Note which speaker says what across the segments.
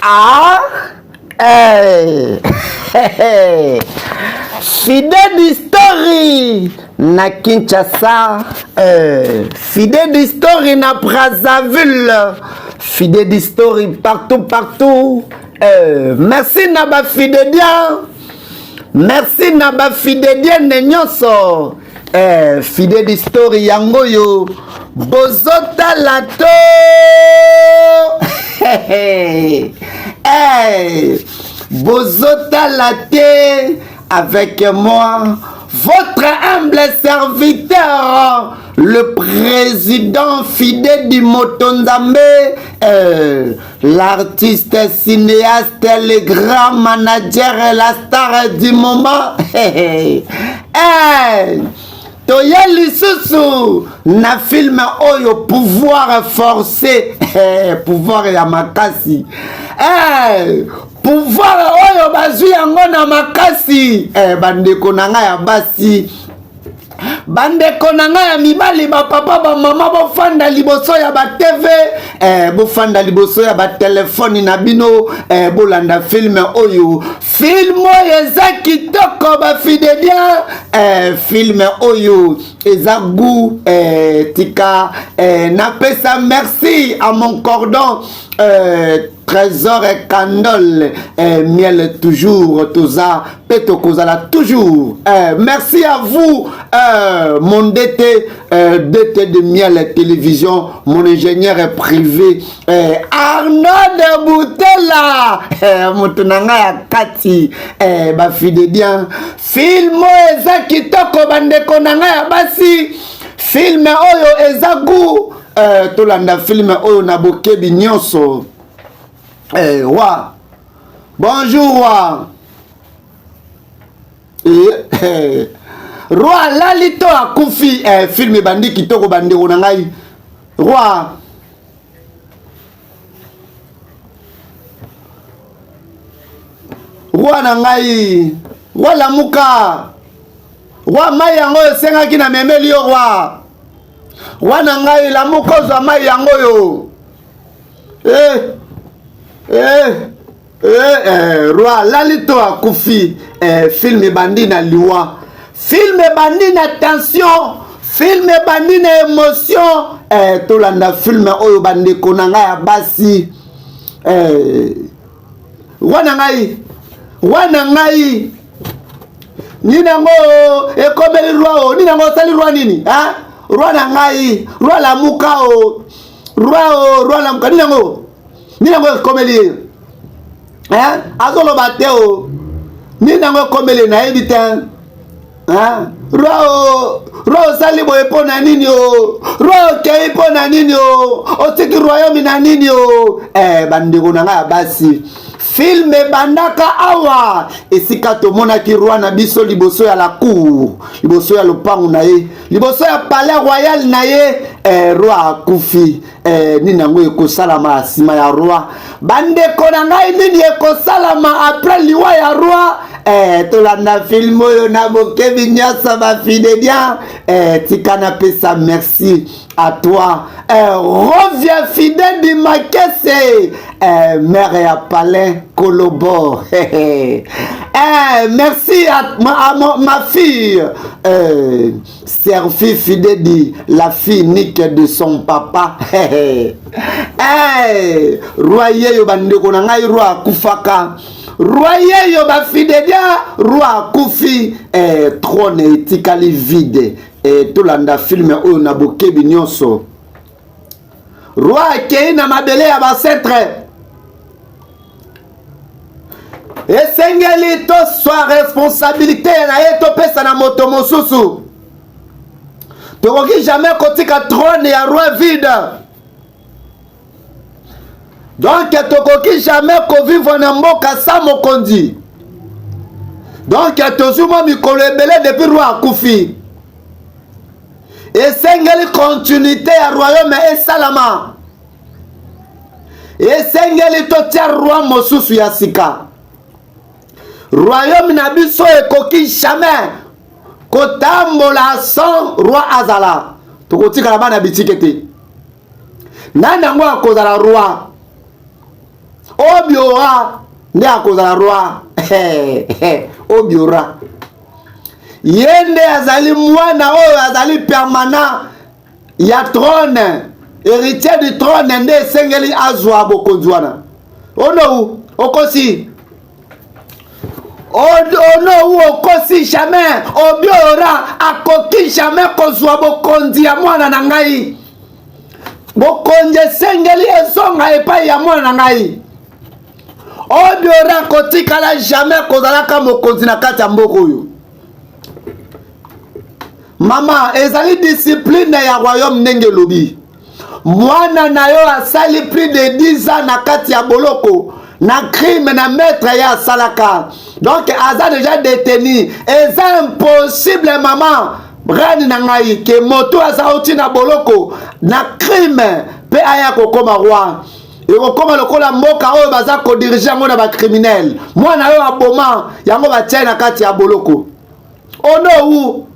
Speaker 1: Ah hey. Hey. Fidèle Story na Kinshasa eh. Fidèle Story na Brazzaville Fidèle Story partout partout eh. Merci na ba fidéliens Merci na ba fidéliennes nyonso eh, Fidèle Story yango oyo bozotala to eh, bozotala te avec moi votre humble serviteur le président Fidèle du Motonzambe euh, l'artiste cinéaste le grand manager la star du moment hey, toye lisusu na filme oyo pouvoir forcé eh, pouvoir ya makasi eh, pouvoir oyo bazwi yango na makasi eh, bandeko na ngai ya basi bandeko na ngai ya mibali bapapa bamama bofanda liboso ya batv eh, bofanda liboso ya batelefone na bino eh, bolanda filme oyo filme oyo eza kitoko bafidelia eh, filme oyo eza gout eh, tika eh, napesa merci à mon cordon eh, Trésor et Candole eh, miel toujours toza pe tokozala toujours eh, merci à vous eh, mon DT eh, DT de miel télévision mon ingénieur privé eh, Arnaud de Boutela eh, moto na ngai ya kati eh, bafidedien film oyo eza kitoko bandeko na ngai ya basi film oyo eza gout eh, tolanda film oyo na bokebi nyonso eh, roi bonjour roi eh, eh. roi alali to akufi eh, film ebandi kitoko bandeko na ngai roi roi na ngai roi lamuka roi mai yango esengaki na memeli yo roi roi na ngai lamuka ozwa mai yango oyo eh, eh, eh, eh, roi alali to akufi eh, film ebandi na liwa film ebandi na tension film ebandi na emotion eh, tolanda film oyo bandeko na ngai ya basi eh, roi na ngai roi na ngai nini yango ekomeli roi o nini yango osali roi nini ha roi na ngai roi lamuka o roi o roi lamuka nini yango nini yango ekomeli ye azoloba te o nini yango ekomeli ye nayebi te roi o roi osali boye mpo na nini o roi okei mpo na nini o otiki royaume na nini o eh, bandeko na ngai ya basi filme ebandaka awa esika tomonaki roi na biso liboso ya la cour liboso ya lopango na ye liboso ya palais royal na ye eh, roi akufi eh, nini yango ekosalama nsima ya roi bandeko na ngai nini ekosalama apres liwa ya roi eh, tolanda filme oyo na bokebi nyonso bafidelian eh, tika napesa merci à toi eh, reviens fidèle du makese eh, mère ya palin kolobo eh, merci à, à, à ma fille eh, Serfi Fidedi, la fille unique de son papa. hey, roi yeyo bandeko na ngai roi akufaka. Roi yeyo ba Fidedia, roi akufi. Eh, trône etikali vide. Eh, tolanda film oyo na bokebi nyonso. Roi akei na mabele ya basetre. Esengeli toswa responsabilité na ye topesa na moto mosusu. Tokoki jamais kotika trône ya roi vide. Donc tokoki jamais kovivre na mboka sans mokonzi. Donc tozwi mwa mikolo ebele depuis roi akufi. Esengeli continuité ya royaume esalama. Esengeli totia roi mosusu ya sika. Royaume na biso ekoki jamais kotambola sans roi azala. Tokotikala bana bitike te. Nani yango akozala roi? Obiora nde akozala roi. Obiora ye nde azali mwana oyo azali permanent ya trône, héritier du trône, nde esengeli azwa bokonzi wana. Onowu okosi, onowu okosi, jamais Obiora akoki jamais kozwa bokonzi ya mwana na ngai. Bokonzi esengeli ezonga epai ya mwana na ngai. Obiora kotikala jamais kozalaka mokonzi na kati ya mboka oyo. Mama, ezali discipline ya royaume ndenge elobi. Mwana na yo asali plus de 10 ans na kati ya boloko na crime na maître ye asalaka, donc aza déjà détenu. Eza impossible, mama reine na ngai, ke moto aza uti na boloko na crime mpe aya kokóma roi. Ekokóma lokola mboka oyo baza kodiriger yango na bacriminel. Mwana oyo aboma yango, batia na kati ya boloko. Onowu,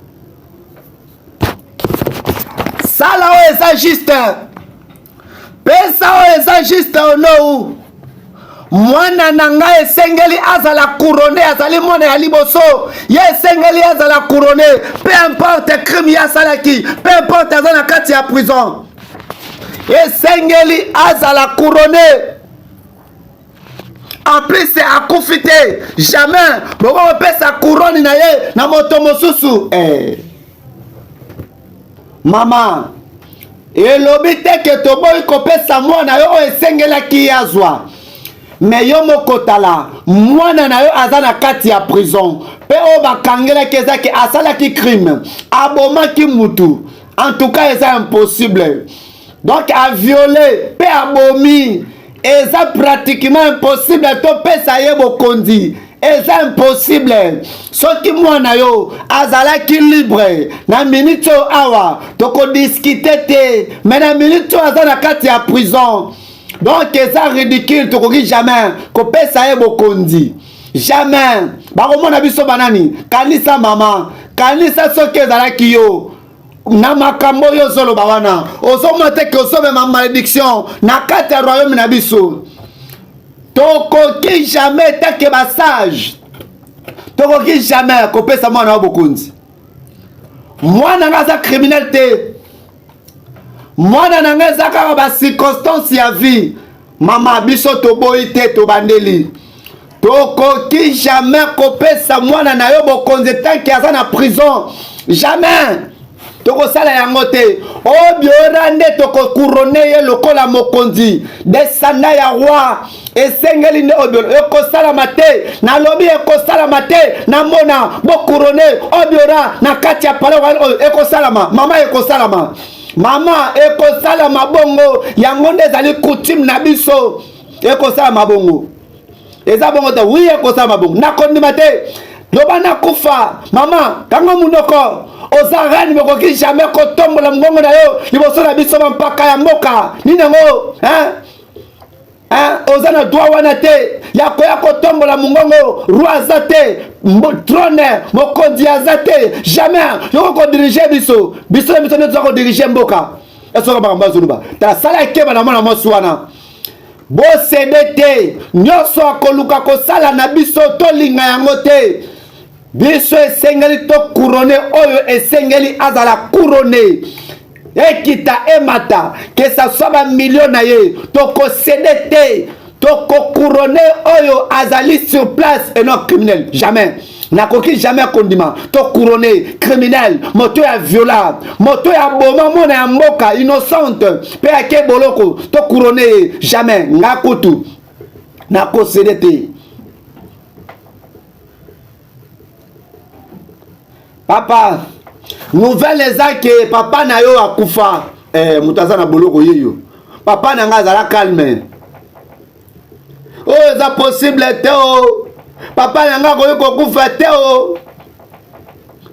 Speaker 1: sala oyo eza juste, pesa oyo eza juste. Onowu, mwana na ngai esengeli azala couronné. Azali mwana ya liboso, ye esengeli azala couronné, peu importe crime ye asalaki, peu importe aza na kati ya prison, esengeli azala couronné. En plus akufi te. Jamais bokokopesa couronne na ye na moto mosusu eh. Mama, elobi te ke toboyi kopesa mwana yo oyo esengelaki ye azwa, mais yo moko tala, mwana na yo aza na kati ya prison mpe oyo bakangelaki eza ke asalaki crime, abomaki mutu. En tout cas eza impossible. Donc aviolé mpe abomi, eza pratiquement impossible topesa ye bokonzi, eza impossible. Soki mwana yo azalaki libre na minute oyo awa, tokodiscuter te, mais na minute oyo aza na kati ya prison, donc eza ridicule. Tokoki jamais kopesa ye bokonzi, jamais. Bakomona biso banani? Kanisa mama, kanisa soki ezalaki yo na makambo oyo ozoloba wana. Ozomona te ke ozomema malédiction na kati ya royaume na biso? Tokoki jamais, take basage, tokoki jamais kopesa mwana wa bokonzi. Mwana nga aza criminel te, mwana na nga eza kaka bacirconstance ya vie. Mama, biso toboyi te, tobandeli. Tokoki jamais kopesa mwana na yo bokonzi tant que aza na prison, jamais tokosala yango te. Obiora nde tokocouronner ye lokola mokonzi, descendant ya roi. Esengeli nde Obiora. Ekosalama te, nalobi ekosalama te. Namona bocouronner Obiora na kati ya palais oyo, ekosalama mama, ekosalama mama, ekosalama bongo. Yango nde ezali coutume na biso. Ekosalama bongo, eza bongo te? Oui, ekosalama bongo. Nakondima te, loba nakufa. Mama, kanga munoko, oza reine. Bokoki jamais kotombola mongongo na yo liboso na biso bampaka ya mboka. Nini yango, hein? Hein? Oza na droit wana te ya koya kotombola mongongo. Roi aza te, trône mokonzi aza te. Jamais yoko kodiriger biso. Biso na biso nde toza kodiriger mboka. Esoka makambo azoloba, tala, sala ekeba na mwana mwasi wana. Bocéder te. Nyonso akoluka kosala na biso, tolinga yango te. Biso esengeli tocouronner oyo esengeli azala couronné, ekita emata, que ça soit bamilio na ye, tokocéder te. Tokocouronner oyo azali sur place et non criminel. Jamais, nakoki jamais kondima tocouronner criminel, moto ya viola, moto ya boma mwana ya mboka innocente mpe ake boloko, tocouronner ye. Jamais, nga kutu nakocéder te. Papa, nouvelle eza ke papa na yo akufa. Eh, moto aza na boloko ye yo. Papa na nga azala calme. Oyo eza possible te o. Papa na nga akoki kokufa te o.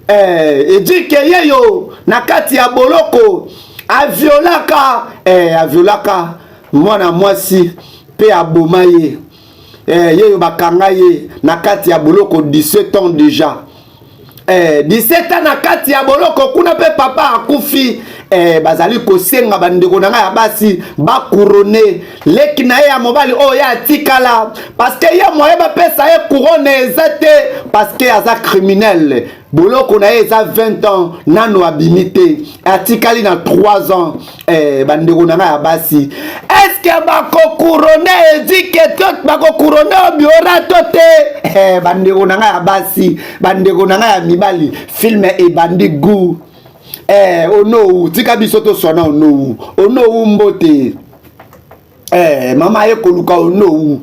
Speaker 1: Eh, edike ye yo na kati ya boloko aviolaka, eh, aviolaka mwana mwasi mpe aboma ye. Eh, ye yo bakanga ye na kati ya boloko 17 ans déjà. 17 ans na kati ya boloko kuna mpe papa akufi. Bazali kosenga bandeko na ngai ya basi bacouronner leki na ye ya mobali oyo ye atikala, parce que ye moye bapesa ye couronne eza te, parce que aza criminel. Boloko na ye eza 20 ans, nano abimi te, atikali na 3 ans. Bandeko na ngai ya basi, est-ce bakocouronner Ezike to bakocouronner Obiora to te? Bandeko na ngai ya basi, bandeko na ngai ya mibali, film ebandi gu. Onowu, tika biso toswana. Onowu, Onowu, mbote. Mama aye koluka Onowu.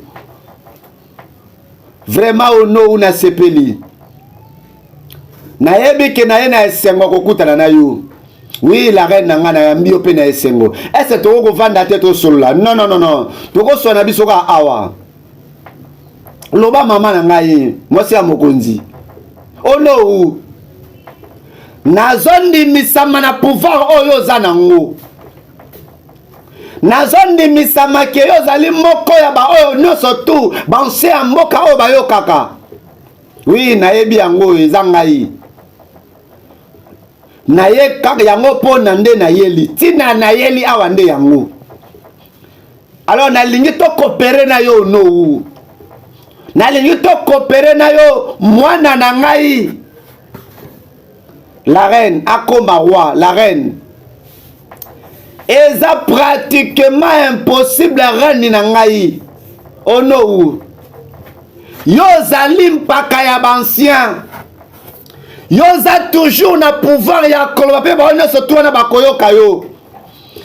Speaker 1: Vraiment, Onowu, nasepeli, nayebi ke na ye na esengo kokutana na yo. Oui, la reine na ngai, nayambi yo mpe na esengo. Ese tokoki kovanda te, tosolola? Non, non, non, non, tokoswana biso kaka awa. Loba, mama na ngai, mwasi ya mokonzi. Onowu, nazondimisama na pouvoir oyo oza nango. Nazondimisama ke yo ozali moko ya baoyo nyonso tu banse ya mboka oyo bayokaka. Oui, nayebi yango oyo eza ngai naye kaka yango mpo na nde nayeli ntina nayeli awa nde yango. Alors nalingi tocoopérer na yo, Onowu, nalingi tocoopérer na yo. Mwana na ngai, la reine, akoma roi. La reine, eza pratiquement impossible. Reine na ngai Onowu, yo ozali mpaka ya baancien, yo oza toujours na pouvoir ya koloba mpe bango nyonso tu wana bakoyoka yo.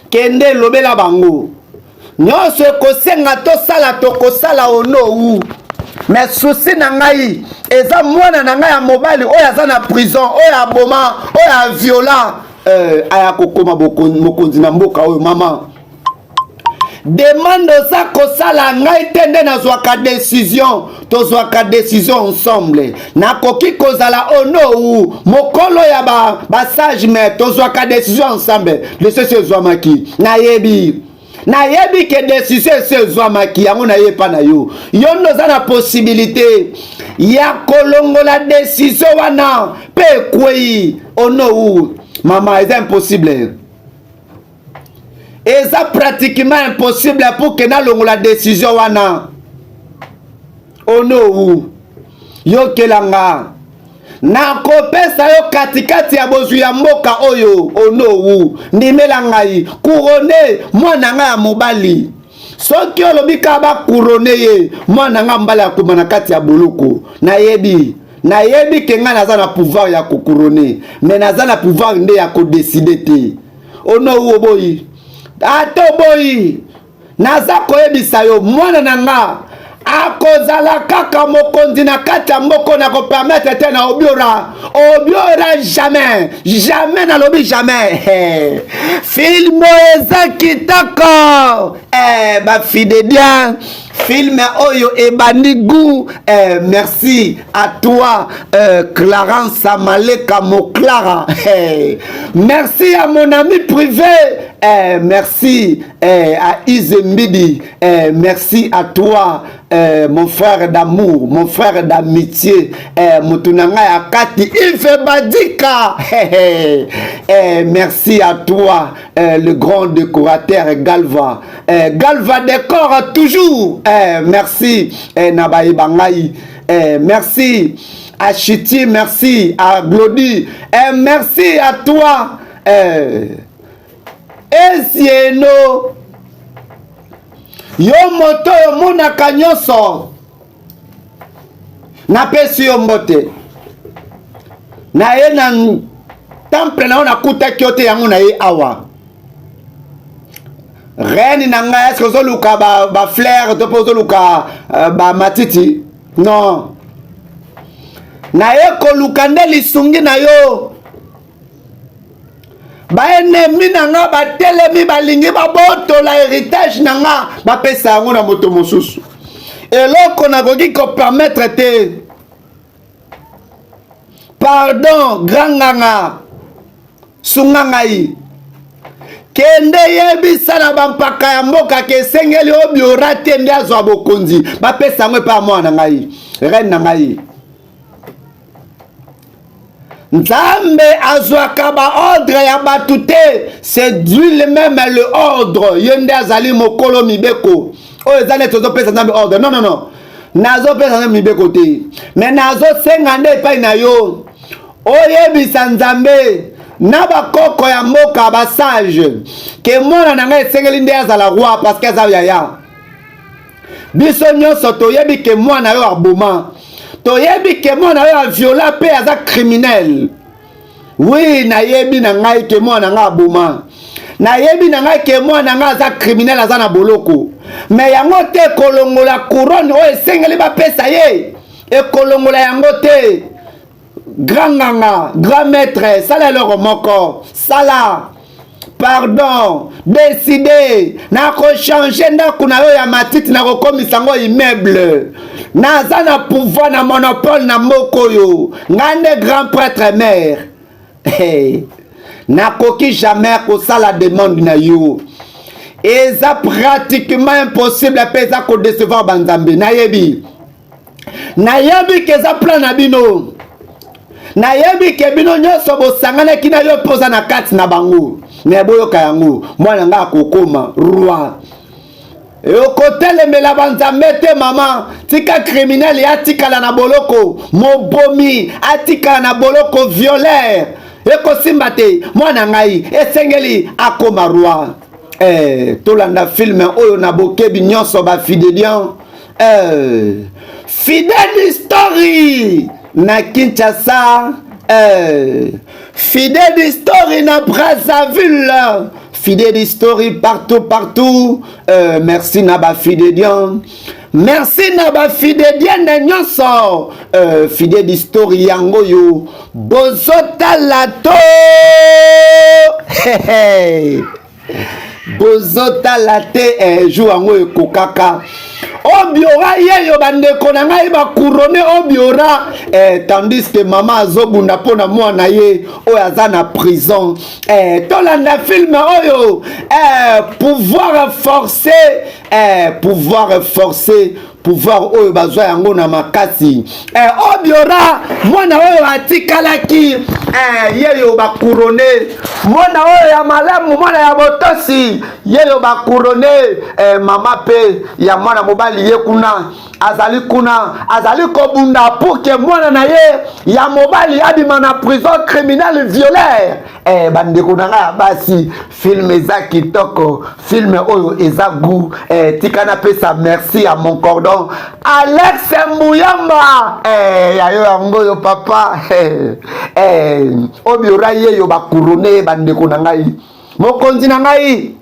Speaker 1: Kende, elobela bango nyonso ekosenga tosala, tokosala, Onowu. Mais souci na ngai eza mwana na ngai ya mobali oyo aza na prison, oyo aboma, oyo aviola, aya kokoma mokonzi na mboka oyo. Mama, demande oza kosala ngai te nde nazwaka décision, tozwaka décision ensemble. Nakoki kozala Onowu mokolo ya basage ba, mais tozwaka décision ensemble. Lesesi ezwamaki, nayebi, nayebi ke décision esi ezwamaki. Yango nayepa na yo, yo nde oza na possibilité ya kolongola décision wana mpe ekwei. Onowu, mama, eza impossible, eza pratiquement impossible pour ke nalongola décision wana. Onowu, yokelanga, nakopesa yo katikati ya bozwi ya mboka oyo. Onowu, ndimela ngai, couronne mwana ngai ya mobali. Soki olobi kaka bacouronner ye, mwana ngai mobali akoma na kati ya boloko. Nayebi, nayebi ke ngai naza na pouvoir ya kocouronner, mais naza na pouvoir nde ya kodécider te. Onowu, oboyi, ata oboyi, naza koyebisa yo, mwana na nga akozala kaka mokonzi na kati ya mboka. Na kopermettre te na Obiora. Obiora, jamais, jamais, nalobi jamais. Film eza kitoko. Bafidédien, film oyo ebandi gu. Merci à toi, Clarence Amaleka Moclara. Merci à mon ami privé. Merci à Izembidi. Merci à toi, mon frère d'amour, mon frère d'amitié, moto na ngai ya kati, Ife Badika. Merci à toi, le grand décorateur Galva, Galva décore toujours. Merci na bayeba ngai. Merci à Chiti, merci à Glody, merci à toi, Esieno, yo moto oyo omonaka nyonso. Napesi yo mbote. Na ye na temple na yo, nakutaki yo te, yango na ye awa. Reine na ngai, est-ce ozoluka bafleur ba to mpe ozoluka bamatiti? Non, naye koluka nde lisungi na yo. Baennemi na nga batelemi, balingi babotola héritage na nga, bapesa yango na moto mosusu. Eloko nakoki kopermettre te. Pardon, grand nganga, sunga ngai. Kende, yebisa na bampaka ya mboka ke esengeli Obiora te nde azwa bokonzi, bapesa yango epai ya mwana na ngai. Reine na ngai. Nzambe azwaka ba ordre ya bato te, c'est lui même le ordre. Ye nde azali mokolo mibeko. Oyo eza neti ozopesa Nzambe ordre. Non, non, non. Nazopesa Nzambe mibeko te. Mais nazosenga nde epai na yo oyebisa Nzambe na bakoko ya mboka ba sage ke mwana na ngai esengeli nde azala roi parce que aza yaya. Biso nyonso toyebi ke mwana yo aboma, toyebi ke mwana oyo aviola mpe aza criminel. Oui, nayebi na ngai ke mwana ngai aboma, nayebi na ngai ke mwana ngai aza criminel, aza na boloko. Me yango te kolongola couronne oyo esengeli bapesa ye, ekolongola yango te. Grand nganga, grand maître, sala eloko moko, sala pardon, décide nakochange ndako na yo ya matiti, nakokomisa yango immeuble. Naza na pouvoir na monopole na mboka oyo, ngai nde grand prêtre mare. Hey, nakoki jamais kosala demande na yo, eza pratiquement impossible mpe eza kodecevoir banzambe. Nayebi, nayebi ke eza plan na bino, nayebi ke bino nyonso bosanganaki na yo mpo oza na kati na bango. Me boyoka yango, mwana ngai akokoma roi. Okotelemela banzambe te mama, tika criminel atikala na boloko, mobomi atikala na boloko, violeur ekosimba te. Mwana ngai esengeli akoma roi. Tolanda filme oyo na bokebi nyonso, bafidelian. Fidèle Story na Kinshasa, Fidèle Story na Brazzaville, Fidèle Story partout partout. Merci na ba fidéliens, merci na ba fidélienne nyonso. Fidèle Story yango yo bozotala to bozotala te, jour yango ekokaka. Obiora yeyo, bandeko na ngai, bacouronne Obiora, tandis que mama azobunda mpo na mwana ye oyo aza na prison. Tolanda filme oyo, pouvoir forcé, pouvoir forcé, pouvoir oyo bazwa yango na makasi. Obiora mwana oyo atikalaki, yeyo bacouronne mwana oyo ya malamu, mwana ya botosi, yeyo bacouronne. Mama mpe ya mwana mobali ye kuna azali kuna, azali kobunda pour ke mwana na ye ya mobali abima na prison, criminel violeur. Bandeko na ngai ya basi, film eza kitoko, film oyo eza goût. Tika napesa merci ya mon cordon Alex Mbuyamba. Ya yo yango oyo papa. Obiora yeyo bacouronne. Bandeko na ngai, mokonzi na ngai,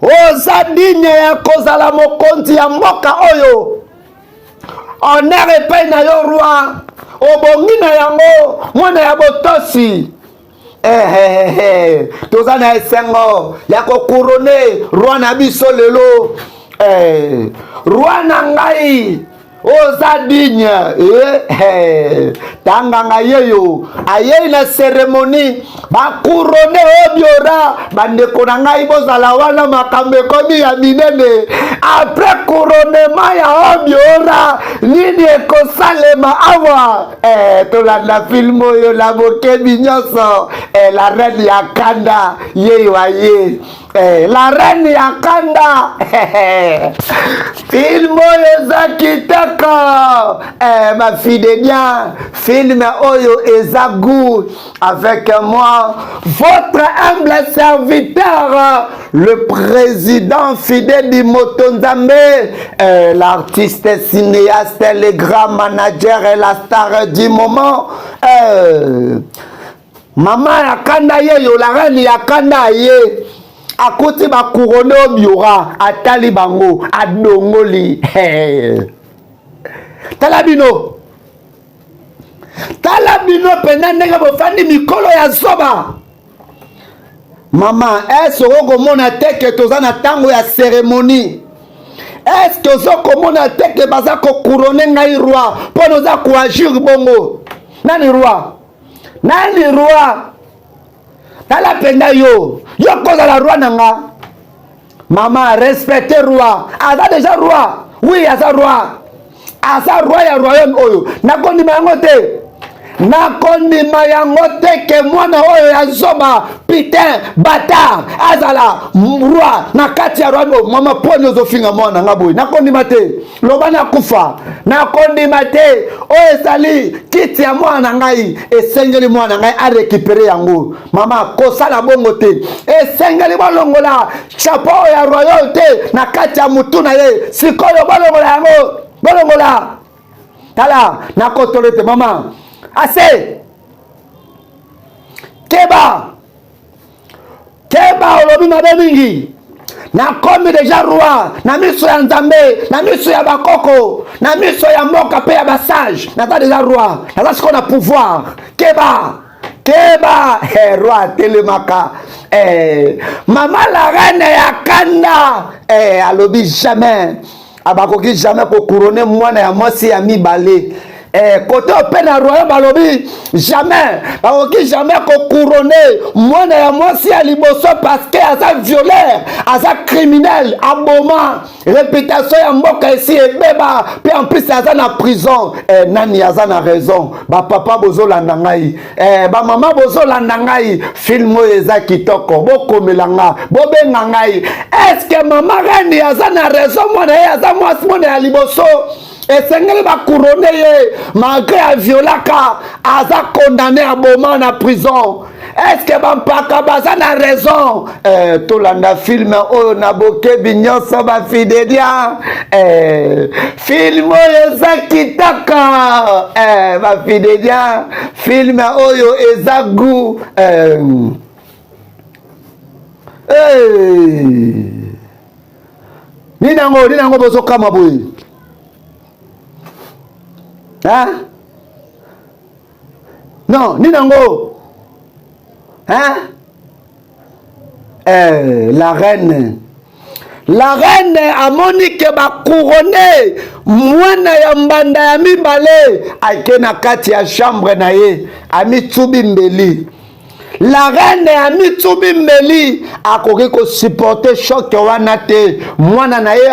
Speaker 1: oza digne ya kozala mokonzi ya mboka oyo. Honneur epai na yo roi, obongi na yango, mwana ya botosi. Toza na esengo ya kocouronner roi na biso lelo. Roi na ngai, oza digne. Tanganga yeyo ayei na cérémonie, bacouronne Obiora. Bandeko na ngai, bozala wana, makambo ekomi ya minene. Après couronnement ya Obiora, nini ekosalema awa? Tolanda filme oyo na bokebi nyonso. La reine ya kanda yeyo aye. La reine ya kanda, filme oyo eza kitoko. Bafidélien, filme oyo eza goût. Avec moi, votre humble serviteur, le président Fidèle Moto Nzambe, l'artiste cinéaste, le grand manager et la star du moment. Mama ya kanda yeyo, la reine ya kanda ye akoti, bacouronne Obiora, atali bango, adongoli. Tala bino, tala bino mpenza ndenge bofandi, mikolo ya zoba. Mama, est-ce okomona te ke toza na ntango ya cérémonie? Est-ce oza komona te ke baza kocouronner ngai roi mpo na oza koagir bongo? Nani roi? Nani roi? Tala mpenza yo, yo kozala roi na nga. Mama, respecte roi, aza déjà roi. Oui, aza roi, aza roi ya royaume oyo. Nakondima yango te. Nakondima yango te ke mwana oyo ya zoba putain batard azala roi na kati ya roi. Mama, poni ozofinga mwana nga boye? Nakondima te, loba nakufa, nakondima te. Oyo ezali kiti ya mwana na ngai, esengeli mwana na ngai arécupérer yango. Mama, kosala bongo te, esengeli bolongola chapeau ya royauté na kati ya mutu na ye. Sikoyo bolongola yango, bolongola. Tala, nakotolo te. Mama, ase keba, keba, olobi mabe mingi. Nakomi déjà roi na miso ya Nzambe, na miso ya bakoko, na miso ya mboka mpe ya basage. Naza déjà roi, naza sikoyo na pouvoir. Keba, keba. Eh, roi atelemaka. Eh, mama la reine ya kanda, eh, alobi jamais, abakoki jamais kocouronner mwana ya mwasi ya mibale. Eh, kote mpe na royaume balobi jamais, bakoki jamais kocouronner mwana ya mwasi ya liboso parce que aza violeur, aza criminel, aboma, réputation ya mboka esi ebeba, mpe en plus aza na prison. Eh, nani aza na raison? Bapapa bozolanda ngai, eh, bamama bozolanda ngai, film oyo eza kitoko. Bokomela nga, bobenga ngai. Est-ce mama reine aza na raison? Mwana ye aza mwasi, mwana ya liboso esengeli bacouronner ye malgré aviolaka, aza condamné, aboma, na prison. Est-ce bampaka baza na raison? Eh, tolanda film oyo na bokebi nyonso, bafidelia. Eh, film oyo eza kitoko. Eh, bafidelia, film oyo eza goût. Eh, hey. Nini yango, nini yango bozokama boye? Hein? Non, nini yango? Hein? Eh, la reine, la reine amoni ke bacouronner mwana ya mbanda ya mibale. Ake na kati ya chambre na ye, amitsubi mbeli. La reine amitsubi mbeli, akoki kosupporter choc wana te. Mwana na ye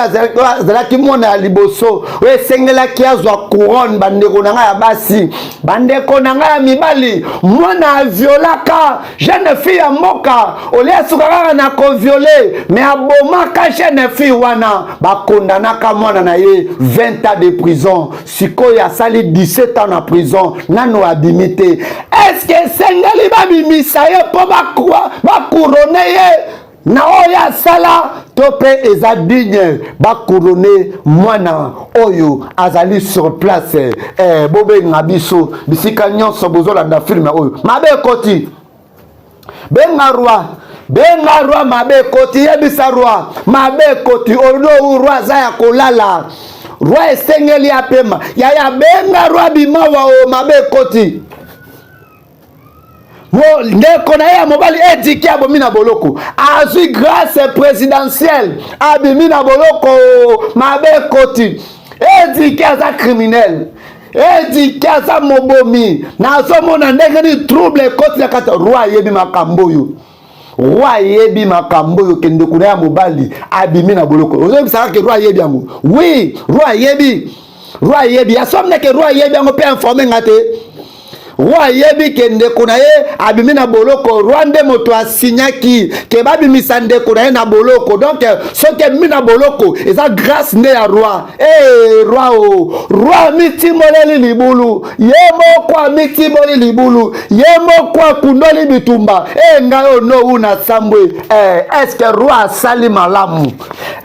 Speaker 1: azalaki mwana ya liboso oyo esengelaki azwa couronne. Bandeko na ngai ya basi, bandeko na ngai ya mibali, mwana aviolaka jeune fille ya mboka. Olia asuka kaka na kovioler, mais abomaka jeune fille wana. Bakondanaka mwana na ye 20 ans de prison. Sikoyo asali 17 ans na prison, nano abimi te. Est-ce esengeli babimisa ye mpo bacouronner ye na oyo asala, to mpe eza digne bacouronner mwana oyo azali sur place? Eh, bobenga biso bisika nyonso bozolanda film oyo. Mabe ekoti, benga roi, benga roi. Mabe ekoti, yebisa roi mabe ekoti. Oyo roi aza ya kolala, roi esengeli apema. Yaya, benga roi, bimawa o mabe ekoti. Ndeko na ye ya mobali ediki abomi na boloko, azwi grâce présidentielle, abimi na boloko. Mabe ekoti, ediki aza criminel, ediki aza mobomi. Nazomona ndenge nini trouble ekoti na kati. Roi ayebi makambo oyo, roi ayebi makambo oyo ke ndeko na ya mobali abimi na boloko. Ozoyebisaka ke roi ayebi yango? Oui, roi ayebi, roi ayebi. Asomneke roi ayebi yango mpe informe nga te. Roi ayebi ke ndeko na ye abimi na boloko. Roi nde moto asinyaki ke babimisa ndeko na ye na boloko. Donc soki abimi na boloko, eza grâce nde ya roi. E roi o, roi amitimoleli libulu ye moko, amitimoli libulu ye moko, akundoli bitumba. E ngai oyo nou na sambwe. Eh, est-ce roi asali malamu?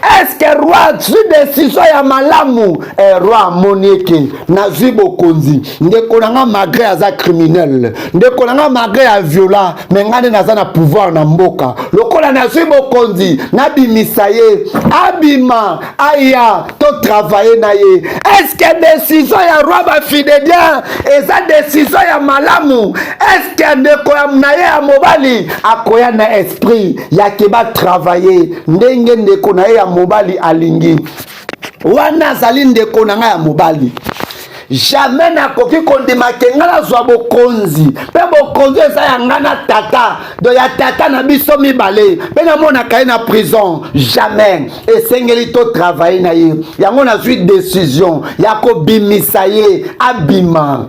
Speaker 1: Est-ce roi azwi décision ya malamu? Eh, roi amoni eke nazwi bokonzi, ndeko na nga malgré aza criminel, ndeko na nga malgré aviola, mais ngai nde naza na pouvoir na mboka. Lokola nazwi bokonzi, nabimisa ye, abima, aya totravailler na ye. Est-ce décision ya roi bafidélien eza décision ya malamu? Est-ce ndeko na ye ya mobali akoya na esprit yake batravailler ndenge ndeko na ye ya mobali alingi? Wana azali ndeko na ngai ya mobali, jamais nakoki kondima ke ngai nazwa bokonzi, mpe bokonzi eza ya ngai na tata, do ya tata na biso mibale, mpe namonaka ye na prison. Jamais, esengeli totravailler na ye. Yango nazwi décision ya kobimisa ye, abima.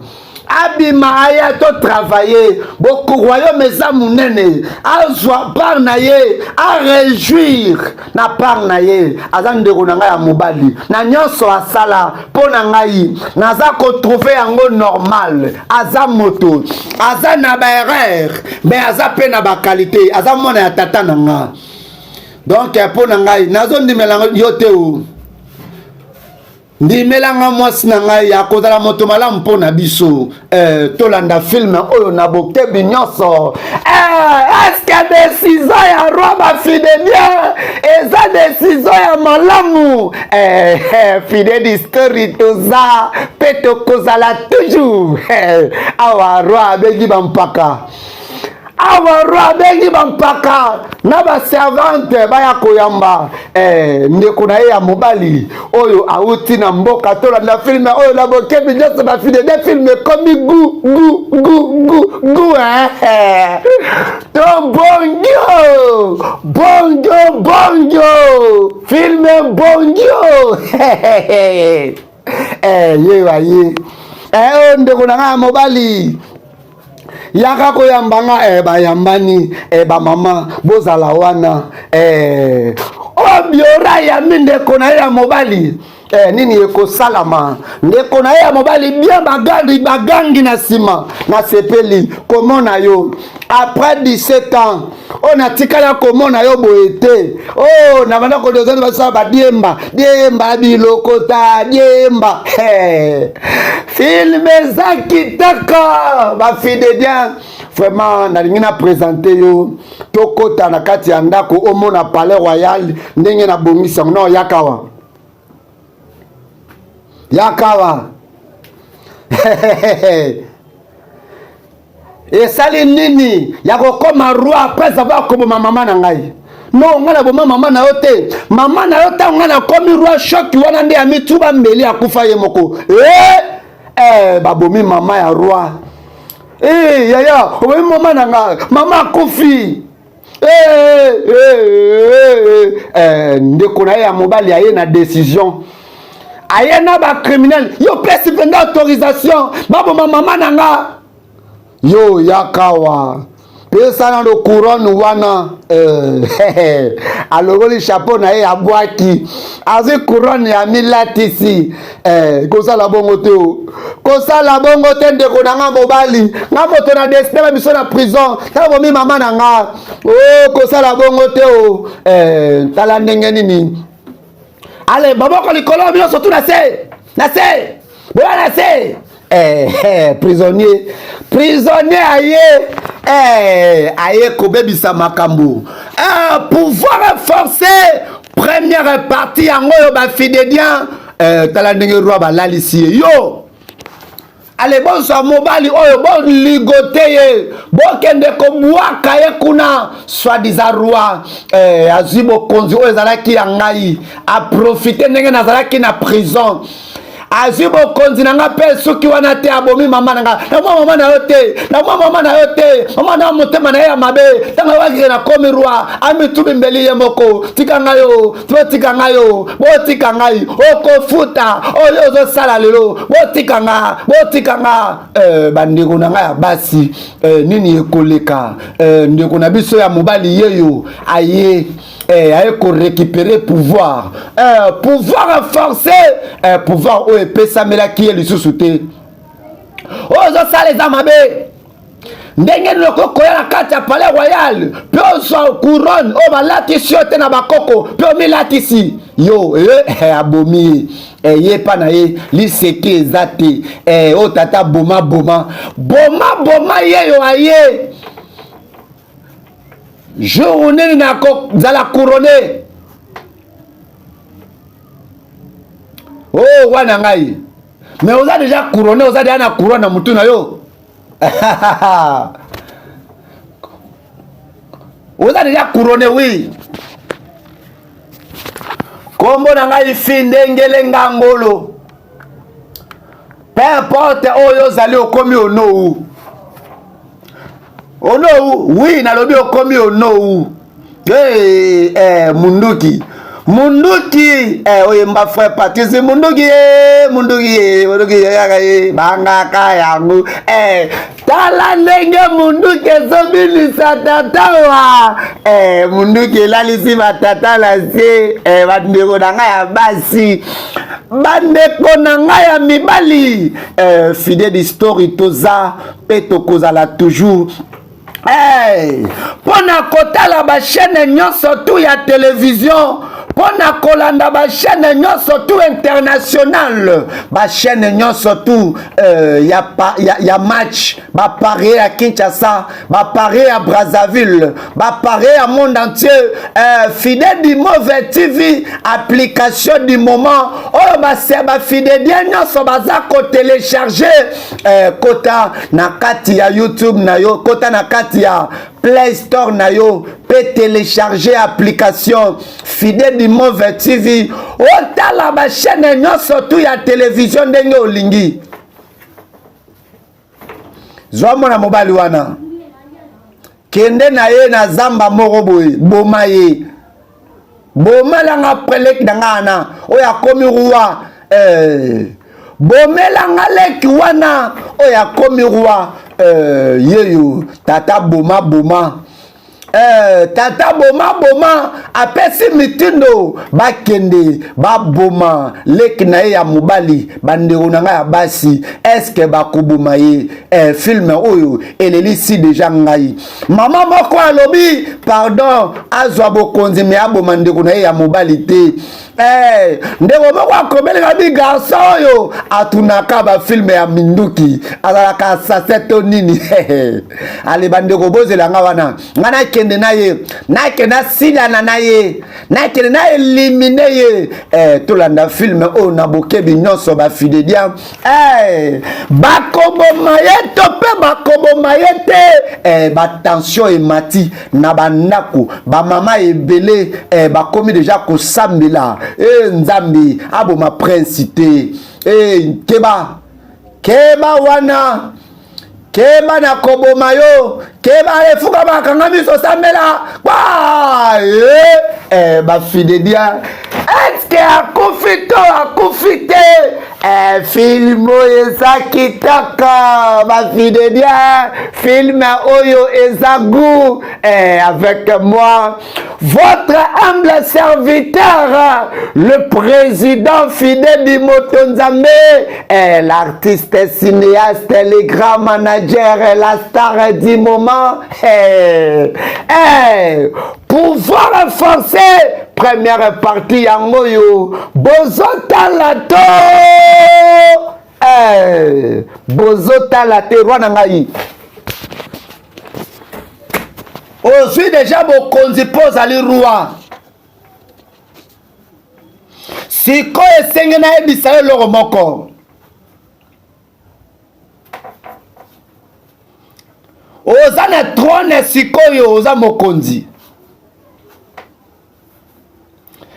Speaker 1: Abima aya to travailler. Boko royaume eza munene. Azwa part na ye, a réjouir na part na ye. Aza ndeko na ngai ya mobali. Na nyonso asala mpo na ngai, naza ko trouver yango normal. Aza moto, aza na ba erreur, mais aza pe na ba qualité. Aza mwana ya tata na nga. Donc mpo na ngai nazondimela yo te o. Ndimela nga mwasi na ngai akozala moto malamu mpo na biso. Eh, tolanda filme oyo na bokebi nyonso. Eh, eske desizon ya roi bafidedien eza desizon ya malamu? Eh, eh, fidedi story toza mpe tokozala toujours. Eh, awa roi abengi bampaka Awa roi abengi bampaka na baservante baya koyamba eh, ndeko na ye ya mobali oyo awuti na mboka. Tolanda filme oyo na bokebi nyonso, bafide de filme ekomi gu gu gu gu gu eh. To bongio bongio bongio filme bongio eh, ye waye eh, oyo ndeko na ngai ya mobali yaka koyamba nga eh, bayambani eh, bamama bozala wana eh, obiora yambi ndeko na ye ya mobali eh, nini ekosalama ndeko na ye ya mobali bien bagangi bagangi na nsima nasepeli komona yo après 17 ans oyo natikala komona yo boye te oyo oh, nabanda kodozani basala badiemba diemba bilokota diemba hey. Filme eza kitoko bafidedien vraiment nalingi na présente yo tokota na kati ya ndako omona palais royal ndenge nabongisi yango na oyakawa yakawa esali nini ya kokoma roi après avoir koboma mama na ngai no ngai naboma mama na yo te mama na yo ntango ngai nakomi roi shoki wana nde amituba mbeli akufa ye moko e eh, babomi mama ya roi e yaya obomi mama na ngai mama akufi eh, eh, eh, ndeko na ye ya mobali aye na décision aye na bacriminel yo pesi mpenza autorisation baboma mama na nga yo yakawa pesa nano couronne wana eh, alongoli chapeau na ye abwaki azwi couronne ya milatisi eh, kosala bongo te o kosala bongo te ndeko na nga mobali nga moto na desine ba biso na prison tala bomi mama na nga o oh, kosala bongo te o eh, tala ndenge nini ale maboko likolo nyonso tu na se na se boya na se eh, eh, prisonnier prisonnier aye eh, aye kobebisa makambo eh, pouvoir forcé première partie yango oyo bafidedien eh, tala ndenge roi balalisi ye yo ale bozwa mobali oyo boligote ye bokende kobwaka ye kuna soi-disant roi eh, azwi bokonzi oyo ezalaki ya ngai aprofite ndenge nazalaki na prison azwi bokonzi na nga mpe soki wana te abomi mama na nga na mwa mama na yo te na mwa mama na yo te mama na motema na ye ya mabe ntango awakike na komi roi amitubi mbeli ye moko tika ngai yo botika ngai yo botika ngai okofuta oyo ozosala lelo botika nga botika nga eh, bandeko na ngai ya basi eh, nini ekoleka eh, ndeko na biso ya mobali yeyo aye eh, aye korécupere pouvoir eh, pouvoir forcé eh, pouvoir oyo epesamelaki ye lisusu te oyo ozosala eza mabe ndenge nini okoki koya na kati ya palais royal mpe ozwa couronne oyo balatisi yo te na bakoko mpe omilatisi yo eh, eh, abomi ye eh, ye epa na ye liseki eza te eh, oyo tata boma boma boma boma yeyo aye jour nini nakozala couronne o oh, wana ngai mais oza deja couronne oza deja na couronne na motu na yo oza deja couronne wi kombo na ngai fi ndengele ngangolo peu importe oyo ozali okomi onou onou wi nalobi okomi onou hey, eh, munduki Munduki eh, oyemba frère Patrice munduki ye munduki ye munduki yaka ye bangaka yango eh, tala ndenge munduki ezobinisa tata wa eh, munduki elalisi batata na se eh, bandeko na ngai ya basi bandeko na ngai ya mibali eh, fidèle history toza mpe tokozala toujours Hey, mpo na kotala bachaîne nyonso tu ya televizio mpo na kolanda bachaîne nyonso tu international bachaîne nyonso tu euh, ya, ya, ya match baparie ya kinshasa baparie ya brazzaville baparie ya monde entier euh, fidèle du mauvais tv application du moment oyo bafidedien nyonso baza kotelecharge eh, kota na kati ya youtube na yo kota na kati ya play store na yo mpe telecharge application fide du move tv otala bachaîne nyonso tu ya televizio ndenge olingi zwa mwana mobali wana kende na ye na zamba moko boye boma ye bomelanga preleki na nga wana oyo akomi roi eh, bomelanga leki wana oyo akomi roi eh, yeyo tata boma boma eh, tata boma boma apesi mitindo bakende baboma leki na ye ya mobali bandeko na ngai ya basi eske bakoboma ye eh, filme oyo elelisi deja ngai mama moko alobi pardon azwa bokonzi me aboma ndeko na ye ya mobali te eh, ndeko moko akomeleka bi garçon oyo atunaka bafilme ya minduki azalaka assassin to nini ale bandeko bozela nga wana nga nakende na ye nakende nasilana na ye nakende na elimine ye eh, tolanda filme oyo na bokebi nyonso bafidedia eh, bakoboma ye to mpe bakoboma ye te eh, batension emati na bandako bamama ebele eh, bakomi deja kosambela eh, nzambe aboma prince te eh, keba keba wana keba na koboma yo keba efuka bakanga miso sambela kwa eh, eh, bafidedia eske akufi to akufi te eh, filme oyo eza kitoko bafidedia filme oyo eza gout eh, avec moi Votre humble serviteur, le président fidèle du Motonzambe, eh, l'artiste cinéaste, le grand manager, la star du moment, eh, eh, pouvoir forcé, première partie yango yo, bozotala to, eh, bozotala te, roi na ngai. Ozwi deja bokonzi mpo ozali roi. Sikoyo esengi nayebisa yo eloko moko. Oza na trone sikoyo, oza mokonzi.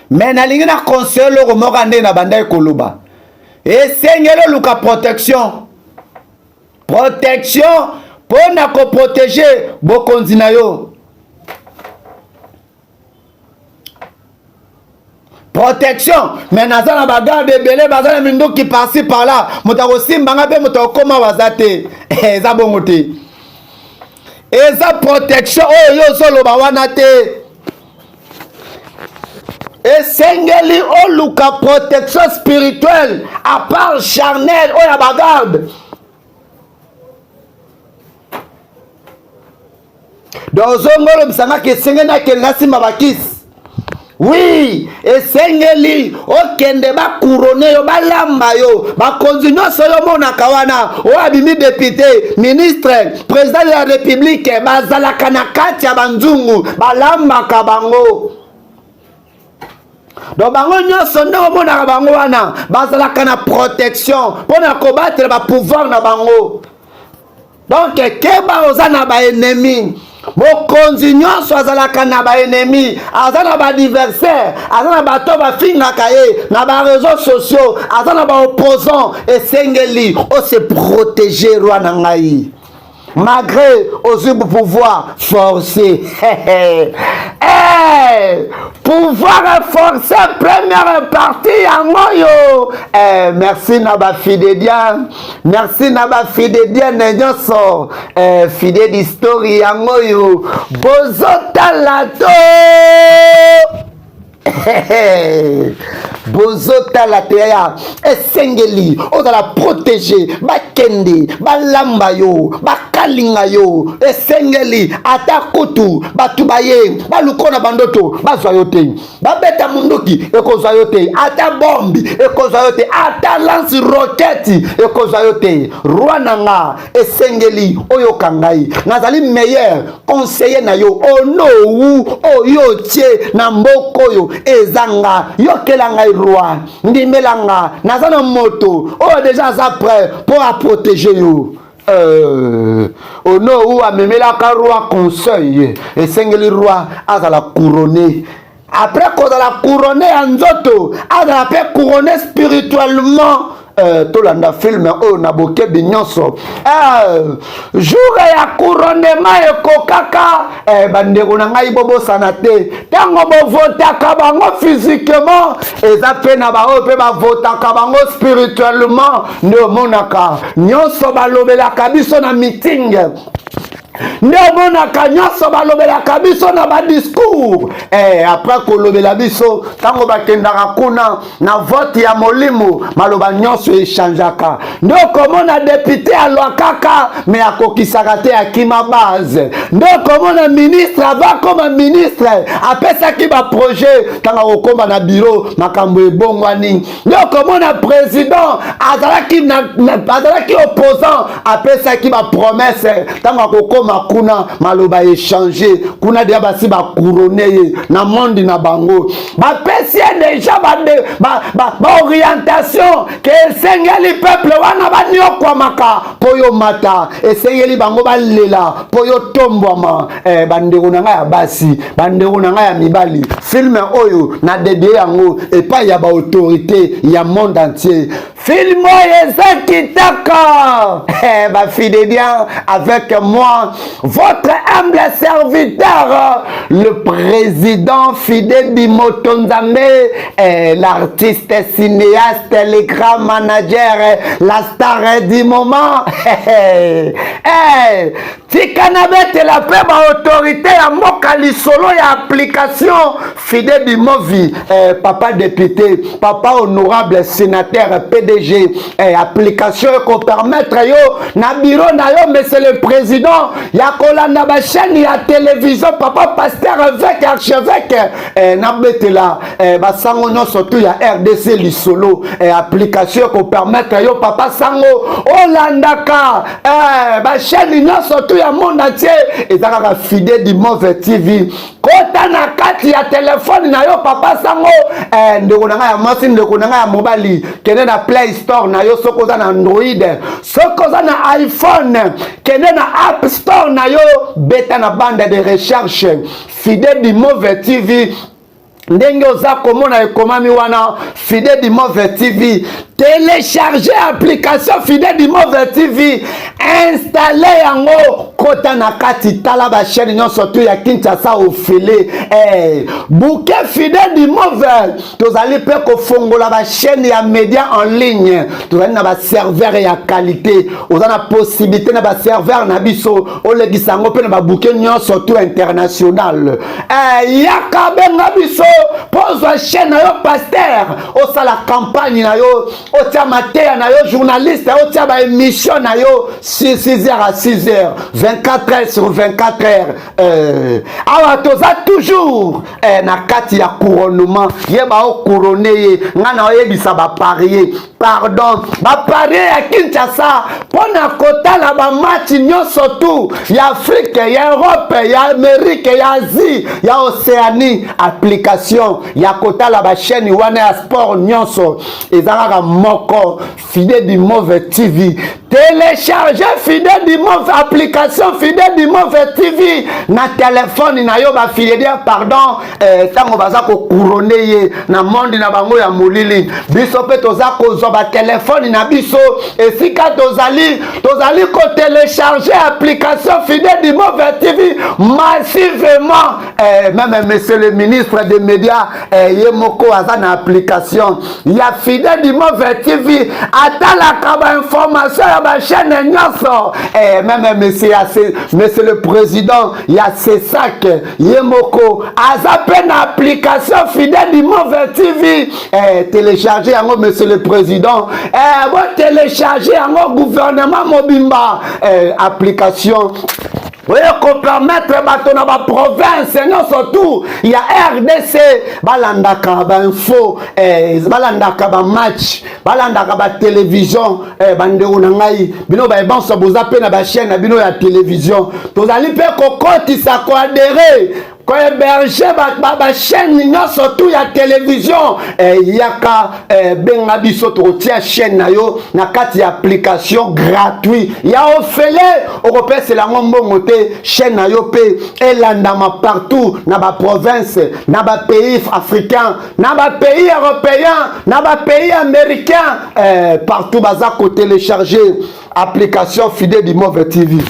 Speaker 1: Me nalingi na conseille eloko moko nde na bandaki koloba. Esengeli oluka protection. Protection mpo na koprotege bokonzi na yo. Protection me naza na bagarde ebele baza na minduki parci par là, moto akosimba nga mpe moto akokoma waza te. Eza bongo te, eza protection oyo yo ozoloba wana te. Esengeli oluka protection spirituelle à part charnel oyo ya bagarde. Donc ozongi olobisa nga ke esengeli nakende nasimba bakisi. Oui, esengeli okende bakurone yo, balamba yo, bakonzi nyonso yo omonaka wana, oyo abimi depute, ministre, président de la république, bazalaka na kati ya banzungu, balambaka bango. Donc bango nyonso ndenge omonaka bango wana bazalaka na protection mpo na kobatela bapouvoir na bango. Donc keba, oza na baennemi. Mokonzi nyonso azalaka na baennemi, aza na baadversaire, aza na bato bafingaka ye na bareseau sociaux, aza na baopposant. Esengeli ose protéger, roi na ngai, malgré ozwi pouvoir forcé. Eh, pouvoir forcer première partie yango oyo. Eh, merci na bafidédien, merci na bafidédienne nyonso. Eh, fide d'history yango oyo bozotala to bozotala te yaya. Esengeli ozala protege, bakende balamba yo, bakalinga yo. Esengeli ata kutu bato baye baluko na bandoto bazwa yo te, babeta munduki ekozwa yo te, ata bombi ekozwa yo te, ata lance roketi ekozwa yo te. Roi na nga, esengeli oyoka ngai, nazali meilleur conseiller na yo. Onowu oyo otie na mboka oyo eza nga. Yokela ngai roi, ndimela nga, naza na moto oyo deja aza prêt mpo aprotege yo. Onowu amemelaka roi conseil. Esengeli roi azala couronné. Après kozala couronné ya nzoto, azala mpe couronné spirituellement. Tolanda film oyo na bokebi nyonso. Jour ya couronnement ekokaka. Bandeko na ngai, bobosana te, ntango bovotaka bango physiquement, eza mpe na baoyo mpe bavotaka bango spirituellement. Nde omonaka nyonso balobelaka biso na meeting, nde omonaka nyonso balobelaka biso na badiscours. Après kolobela biso, ntango bakendaka kuna na vote ya molimo, maloba nyonso echangeaka. Nde okomona député alwakaka me akokisaka te, akima base. Nde okomona ministre ava koma ministre, apesaki baprojet, ntango akokóma na bureau, makambo ebongwani. Nde okomona président azalaki opposant, apesaki bapromesse, ntango akokóma kuna, maloba echange. Kuna deya basi bacouronner ye na monde na bango, bapesi ye deja baorientation ke esengeli peuple wana baniokwamaka mpo yo mata, esengeli bango balela mpo yo tombwama. Bandeko na ngai ya basi, bandeko na ngai ya mibali, film oyo na dédier yango epai ya baautorité ya monde entier. Film oyo eza kitaka. Bafidéliens, avec moi, votre humble serviteur, le président Fidé Bimoto Nzambe, l'artiste cinéaste, le grand manager, la star du moment. Tika nabetela mpe baautorité ya mboka lisolo ya application Fide Bimovi. Papa député, papa honorable sénateur, PDG, application ekopermettre yo na bureau na yo, monsieur le président, ya kolanda bachaîne ya télévision. Papa pasteur, évêque, archevêque, nabetela basango nyonso tu ya RDC lisolo. Application ekopermettre yo, papa sango, olandaka bachaîne nyonso tu ya monde entier. Eza kaka Fide du Move TV. Kota na kati ya telefone na yo, papa sango, ndeko na ngai ya mwasi, ndeko na ngai ya mobali, kende na Play Store na yo soki oza na Android. Soki oza na iPhone, kende na App Store na yo, beta na bande de recherche Fide du Move TV. Ndenge oza komona ekomami wana, Fide du Move TV, télécharge application Fide du Move TV, installe yango, kota na kati, tala bachaîne nyonso tu ya Kinshasa ofele. Bouquet Fide du Move, tozali mpe kofongola bachaîne ya média en ligne. Tozali na baserveur ya qualité. Oza na possibilité na baserveur na biso olekisa yango mpe na babouquet nyonso tu international. Yaka, benga biso mpo ozwa chaîne na yo. Pasteur, osala campagne na yo, otia mateya na yo. Journaliste, otia baémission na yo 6 heures à 6 heures, 24 heures sur 24 heures. Awa toza toujours na kati ya couronnement. Ye baocouronner ye. Ngai na oyebisa baparie, pardon, baparie ya Kinshasa, mpo na kotala bamatch nyonso tu ya Afrique, ya Europe, ya Amérique, ya Asie, ya Océanie, application ya kotala bachaîne wana ya sport nyonso eza kaka moko, Fide du Move TV. Telecharge Fidèle du Mauve, application Fidèle du Mauve TV na telefone na yo. Bafidèle, pardon, ntango baza kocouronner ye na monde na bango ya molili, biso mpe toza kozwa batelefone na biso esika tozali, tozali kotélécharger application Fidèle du Mauve TV massivement. Même monsieur le ministre des Médias, ye moko aza na application ya Fidèle du Mauve TV, atalaka bainformation ya bachaîne nyonso. Même monsieur le président ya CSAC, ye moko aza mpe na application Fidèle du Mauve TV. Télécharge yango, monsieur le président, botélécharge yango, gouvernement mobimba, application oyo kopermettre bato na baprovince nyonso tu ya RDC balandaka bainfo, balandaka bamatch, balandaka batelevizio. Bandeko na ngai, bino bayebanso boza mpe na bachaîne na bino ya televizio, tozali mpe kokotisa, koadhérer, kohéberger bachaîne nyonso tu ya televizio. Yaka, benga biso, tokotia chaîne na yo na kati ya application gratuit ya ofele, okopesela yango mbongo te. Chaîne na yo mpe elandama partout na baprovince, na bapays africain, na bapays européen, na bapays américain, partout baza kotélécharger application Fidèle du Mauve TV.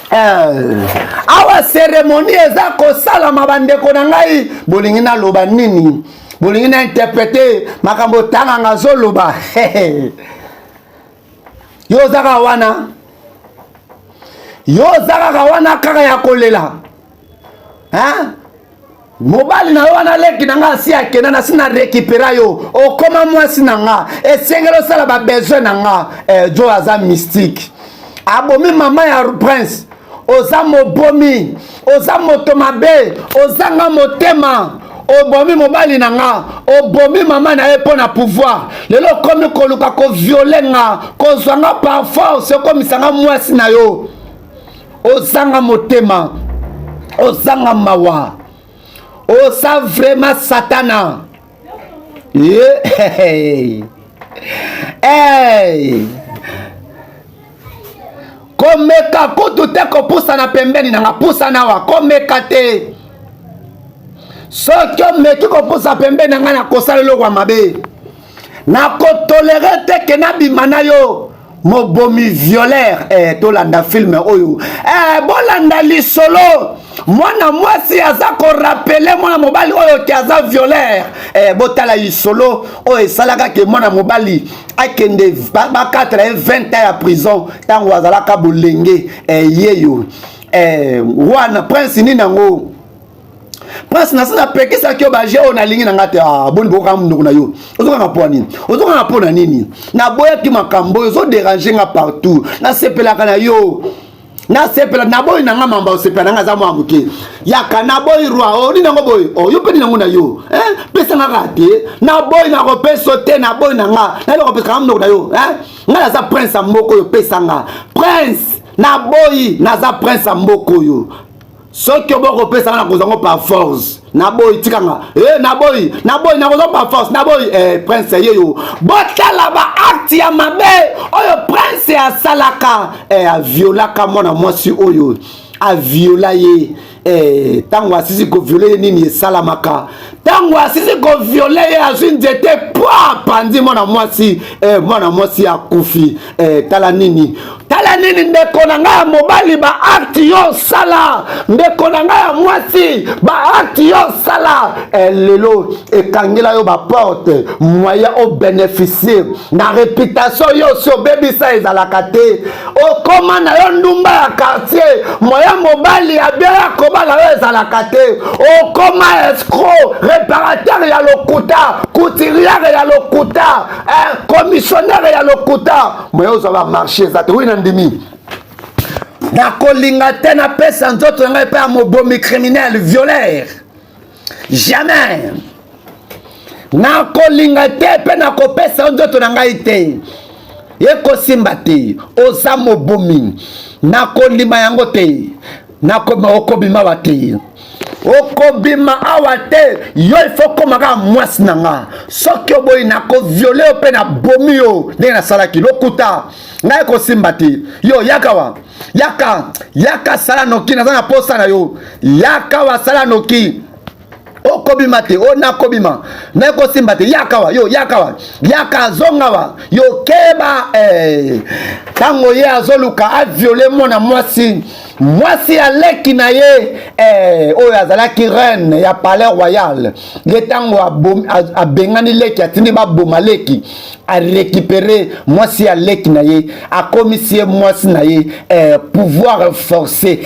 Speaker 1: Awa cérémonie eza kosalama. Bandeko na ngai, bolingi naloba nini? Bolingi na interpréter makambo tanganga azoloba? Yo oza kaka wana, yo oza kaka wana, kaka ya kolela, hein? Mobali na yo wana, leki na nga, asi akenda, nasi na récupérer yo, okóma mwasi na nga, esengeli osala babesoin na nga. Jo aza mystique, abomi mama ya prince. Oza mobomi, oza moto mabe, ozanga motema. Obomi mobali na nga, obomi mama na ye mpo na pouvoir. Lelo okomi koluka kovioler nga, kozwa nga par force, okomisa nga mwasi na yo. Ozanga motema, ozanga mawa, oza vraiment satana. Yeah. Hey. Komeka kutu te kopusana pembeni na nga. Pusana awa, komeka te. Soki omeki kopusa pembeni na ngai, nakosala eloko ya mabe, nakotolérer te ke nabima na yo, mobomi, violeur. Tolanda film oyo, bolanda lisolo. Mwana mwasi aza korappeler mwana mobali oyo ke aza violeur. Botala lisolo oyo esalaka ke mwana mobali akende bakatela ye 20 ans ya prison ntango azalaka bolenge. Yeyo wana prince nini yango? Prince, nasi napekisaki yo baje oyo nalingi na nga te. Ah, boni bokokanga monoko na yo? Ozokanga mpo nini? Ozokanga mpo na nini? Naboyaki makambo oyo, ozodéranger nga partout. Nasepelaka na yo, nasepela, naboyi na nga mamba. Osepela na nga, aza mwa moke. Yaka, naboyi roi o nini yango boye? O yo mpe nini yango na yo? Pesa nga kaka te. Naboyi, nakopesa te, naboyi na nga, nayebi kopesa nga monoko na yo. Nga naza prince ya mboka oyo, pesa nga prince. Naboyi, naza prince ya mboka oyo. Soki obokopesa nga, nakozwa ngo par force. Naboyi, tikanga. Naboyi, naboyi, nakozwa par force, naboyi. Prince yeyo, botala baacte ya mabe oyo prince asalaka. Aviolaka mwana mwasi oyo, aviola ye. Ntango asisi kovioler ye, nini esalamaka? Ntango asisi kovioler ye, azwi nzete po apanzi mwana mwasi. Mwana mwasi akufi. Tala nini, tala nini, ndeko na ngai ya mobali, baacte yo osala. Ndeko na ngai ya mwasi, baacte yo osala, lelo ekangela yo baporte. Moyen obénéficier na réputation yo osi obebisa ezalaka te. Okóma na yo ndumba ya quartier. Moyen mobali abia kobala yo ezalaka te. Okóma escroc, réparateur ya lokuta, couturière ya lokuta, commissionnaire ya lokuta. Moyen ozwa bamarché eza te. Oui, na ndimi, nakolinga te napesa nzoto na ngai epai ya mobomi, criminel, violeur. Jamais nakolinga te, mpe nakopesa yo nzoto na ngai te, ekosimba te. Oza mobomi, nakondima yango te, okobima wa te. Okobima awa te, yo il faut koma kaka mwasi na nga. Soki oboyi nakoviole yo mpe nabomi yo ndenge nasalaki lokuta. Ngai kosimba te. Yo yaka wa, yaka, yaka sala noki, naza na posa na yo. Yaka wa sala noki. Okobima te, o nakobima. Ngai kosimba te, yaka wa, yo yaka wa, yaka zonga wa, yo keba eh. Tango ye azoluka aviole mwana mwasi, mwasi ya leki na ye eh, oyo azalaki reine ya palais royal. Ye tango abengani leki, atindi baboma leki, arécupéré mwasi ya leki na ye, akomisi ye mwasi na ye eh, pouvoir forcé.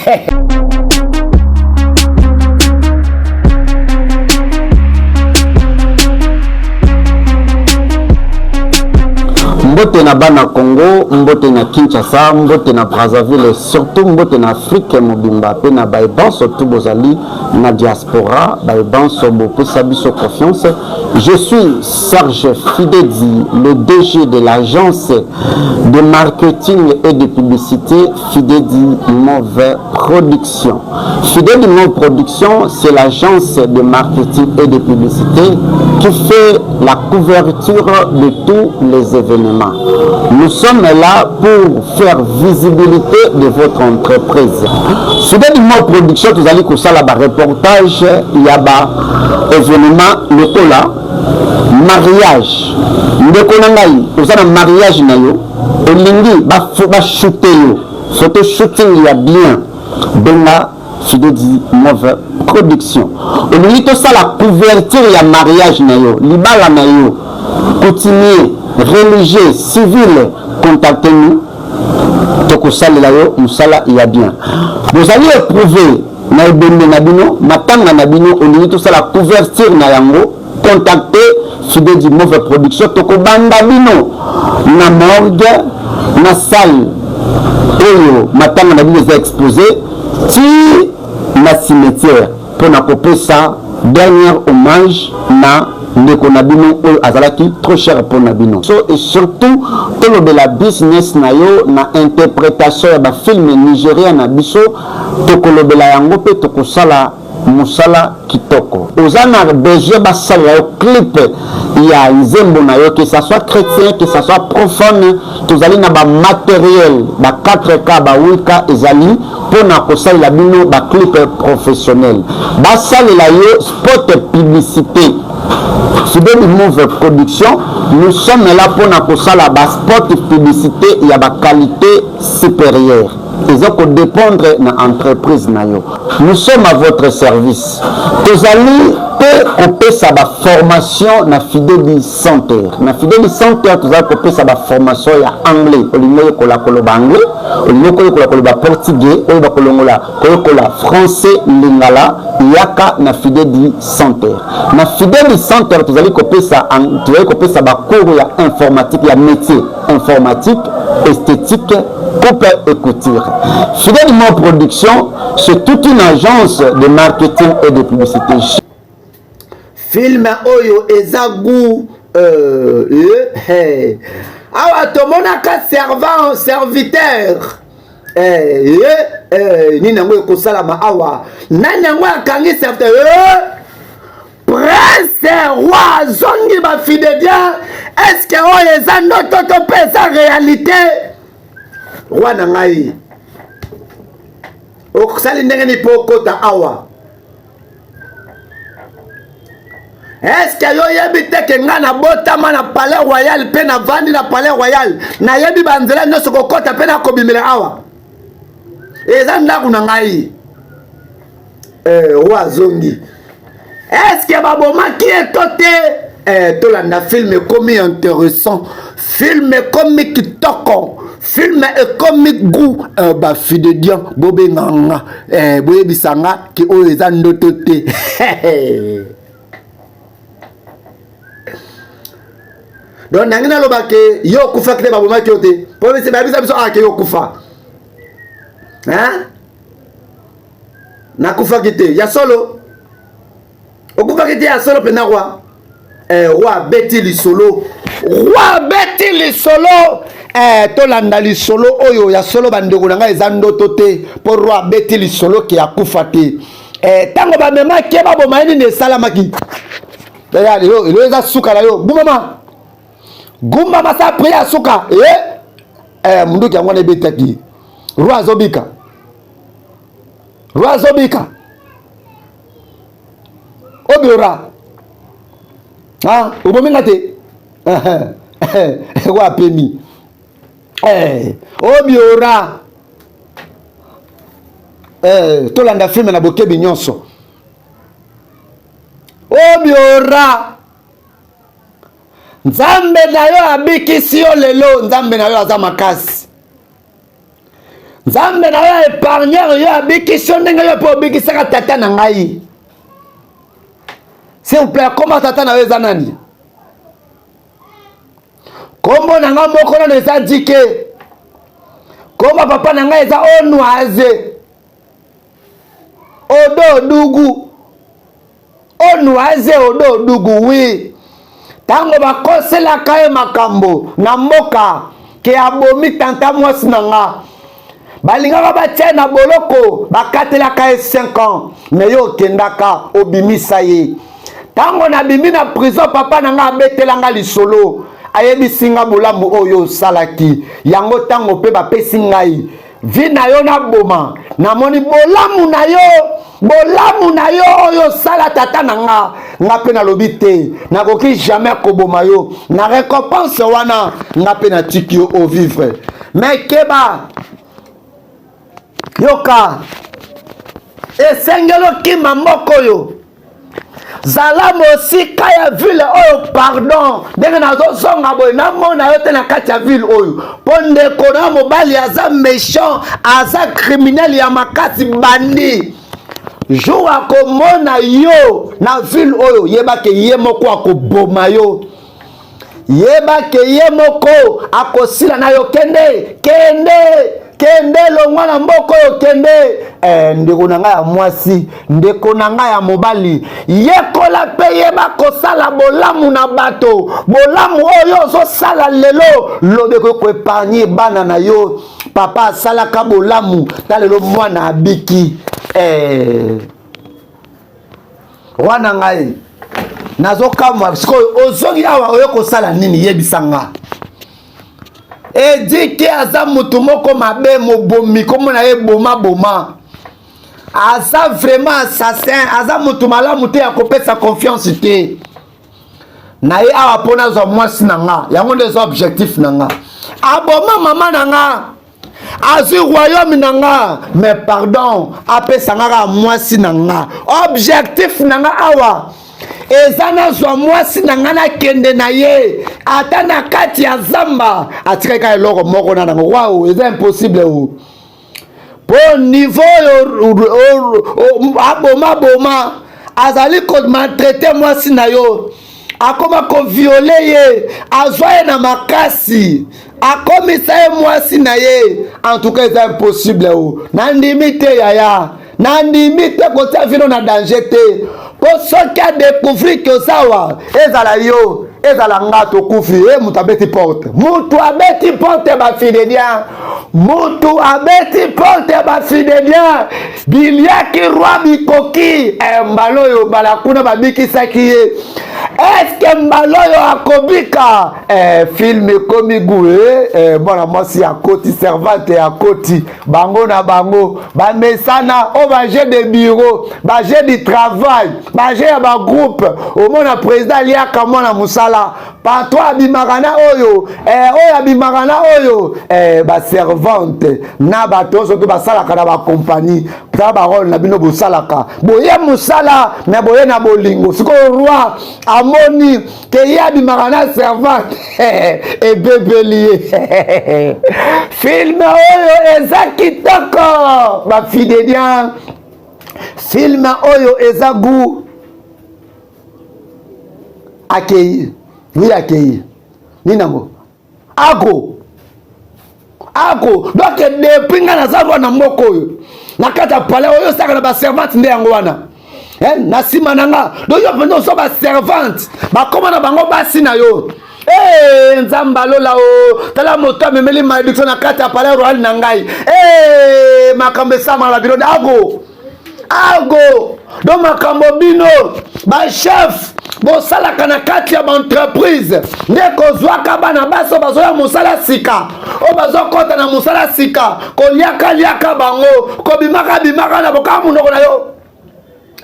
Speaker 2: Mbote na bana Congo, mbote na Kinshasa, mbote na Brazzaville, surtout mbote na Afrique mobimba pe na baye banso tout bozali na diaspora, baye banso bopesa biso confiance. Je suis Serge Fidedi, le DG de l'agence de marketing et de publicité Fidedi Move Production. Fidedi Move Production, c'est l'agence de marketing et de publicité qui fait la couverture de tous les événements. Nous sommes là pour faire visibilité de votre entreprise. Fidedi Move Production, tozali kosala ba reportage ya ba événement lokola mariage. Ndeko na ngai, oza na mariage na yo, olingi ba shooter yo photo shooting ya bien, benga Fidedi Move Production. Olingi tosala couverture ya mariage na yo, libala na yo, coutumier, religieux, civil, contactez-nous, tokosalela yo mosala ya bien. Bozali éprouvé na ebembe na bino, matanga na bino, olingi tosala couverture na yango, contactez Fidedi Move Production. Tokobanda bino na morgue, na salle oyo matanga na bino eza exposé, ti na cimetière, mpona kopesa dernier hommage na ndeko na bino oyo azalaki trop cher mpona bino. So et surtout tolobela business na yo na interprétation ya bafilme nigérien na biso, tokolobela yango mpe tokosala mosala kitoko. Oza na besoin basalela yo clip ya nzembo na yo, que ça soit chrétien, que ça soit profane, tozali na bamatériel ba 4K, ba 8K ezali mpona kosalela bino baclip professionnel, basalela yo spot publicité. Fideli Move Production, nous sommes là mpona kosala baspot publicité ya baqualité supérieure. Eza kodépendre na entreprise na yo. Nous sommes à votre service. Tozali mpe kopesa baformation na Fideli Center. Na Fideli Center tozali kopesa baformation ya anglais. Olingi oyekola koloba anglais, olingi koyekola koloba portugais, oyo bakolongola koyekola français, lingala, yaka na Fideli Center. Na Fideli Center tozali kopesa bacours ya informatique, ya métier informatique, esthétique, coupe et couture. Fideli Mo Production, c'est toute une agence de marketing et de publicité.
Speaker 1: Film oyo eza goût hey. Awa tomonaka servant, serviteur nini yango ekosalama awa? Nani yango akangi serviteur? Prince roi azongi. Bafidédien, est-ce oyo eza ndoto to mpe eza réalité? Roi na ngai, osali ndenge nini mpo okota awa? Est-ce yo oyebi te ke ngai nabotama na palais royal mpe navandi na palais royal, nayebi banzela nyonso kokɔta mpe nakobimela awa, eza ndako na ngai? Roi azongi, est-ce babomaki ye to te? Tolanda film, ekomi intéressant, film ekomi kitoko, film ekomi goût. Bafidédian, bobenga nga, boyebisa nga ke oyo eza ndoto te. Donc nangi naloba ke yo okufaki te, babomaki yo te, po bayebisa biso ake yo okufa. Hein? Nakufaki te ya solo, okufaki te ya solo mpenza. Roi, roi abeti lisolo, roi abeti lisolo. Tolanda lisolo oyo ya solo, bandeko na ngai, eza ndoto te, mpo roi abeti lisolo ke akufa te. Ntango eh, bamemaki ye baboma ye, nini esalamaki? Lelo elo eza suka na yo. Gumbama, gumbama, sa prière ya suka. Eh, munduki yango wana ebetaki roi, azobika, roi azobika. Obiora, ah, obomi nga te. Roi apemi. Eh, Obiora, eh, tolanda film na bokebi nyonso. Obiora, Nzambe na yo abikisi yo lelo. Nzambe na yo aza makasi. Nzambe na yo épargner yo, abikisi yo ndenge yo mpe obikisaka tata na ngai. S'il vous plaît, koma tata na yo eza nani? Kombo na ngai moko nano eza Dike. Kombo papa na ngai eza Onoise Odo Dugu. Onoise Odo Dugu, oui. Ntango bakoselaka ye makambo na mboka ke abomi tanta mwasi na nga, balingaka batia na boloko, bakatelaka ye 5 ans, mais yo okendaka obimisa ye. Ntango nabimi na prison, papa na nga abetelanga lisolo, ayebisi nga bolamu oyo osalaki yango. Ntango mpe bapesi ngai vie na yo naboma, namoni bolamu na yo, bolamu na yo oyo osala tata na nga. Nga mpe nalobi te, nakoki jamais koboma yo. Na récompense wana, nga mpe natiki yo ovivre. Mais keba, yoka, esengeli okima mboka oyo. Zala mosika ya ville oyo. Pardon, ndenge nazozonga boye, namona yo te na kati ya ville oyo, mpo ndeko na mobali aza méchant, aza criminel ya makasi, bandi. Jour akomona yo na ville oyo, yebake ye moko akoboma yo, yebake ye moko akosila na yo. Kende, kende, kende, longwa na mboka oyo, kende. Eh, ndeko na ngai ya mwasi, ndeko na ngai ya mobali, yekola mpe yeba kosala bolamu na bato. Bolamu oyo ozosala lelo, lobi ekoki koépargner bana na yo. Papa asalaka bolamu, ta lelo mwana abiki. Eh, wana ngai nazokamwa. Sikoyo ozongi awa, oyo kosala nini? Yebisa nga. Edike aza motu moko mabe, mobomi, komona ye bomaboma. Aza vraiment assassin, aza motu malamu te ya kopesa confiance te na ye. Awa mpo nazwa mwasi na nga, yango nde eza objectif na nga. Aboma mama na nga, azwi royaume na nga, mais pardon, apesa nga kaka mwasi na nga. Objectif na nga awa eza nazwa mwasi na nga, nakende na ye ata na kati ya zamba. Atikaki kaka eloko moko na nango. Wow, eza impossible o mpo niveau oyo abomaboma, azali komaltraiter mwasi na yo, akoma kovioler ye, azwa ye na makasi, akomisa ye mwasi na ye. En tout cas, eza impossible o. Nandimi te, yaya, nandimi te kotia vie na yo na danger te, mpo soki adécouvrir ke ozawa, ezala yo, ezala nga, tokufi. E moto abeti porte, moto abeti porte, bafidélien, moto abeti porte, bafidélien biliaki roi bikoki. Eh, mbala oyo, mbala kuna babikisaki ye. Eske mbala oyo akobika? Eh, film ekomi gu. Eh, mwana mwasi akoti, servante akoti, bango na bango bamesana. Oyo bajeu de bureau, bajeu du travail, bajeu ya bagroupe. Omona président aliaka mwana mosala, patron abimaka na oyo, eh, oyo abimaka na oyo, eh, baservante na bato nyonso mpe basalaka na bakompagnie. Tala barôle na bino, bosalaka boye mosala me boye na bolingo. Sikoyo roi amoni ke ye abimaka na servante, ebebeli ye. Film oyo eza kitoko, bafidélien. Film oyo eza goût. Akei, oui, akei nini yango, ako ako. Donc depuis ngai naza roi na mboka oyo, na kati ya palais oyo, osalaka na baservante nde yango wana, eh, na nsima na nga. Donc yo mpenza ozwa baservante, bakóma na bango basi na yo. Hey, Nzambe alola o, tala moto amemeli malédiction na kati ya palais royal na ngai. Hey, makambo esamaka na bino. Ako. Ago do makambo bino bachef bosalaka na kati ya baentreprise nde kozwaka bana basi oyo bazoya mosala sika, oyo bazokɔta na mosala sika, koliakaliaka bango, kobimaka bimaka na bokaka monoko na yo.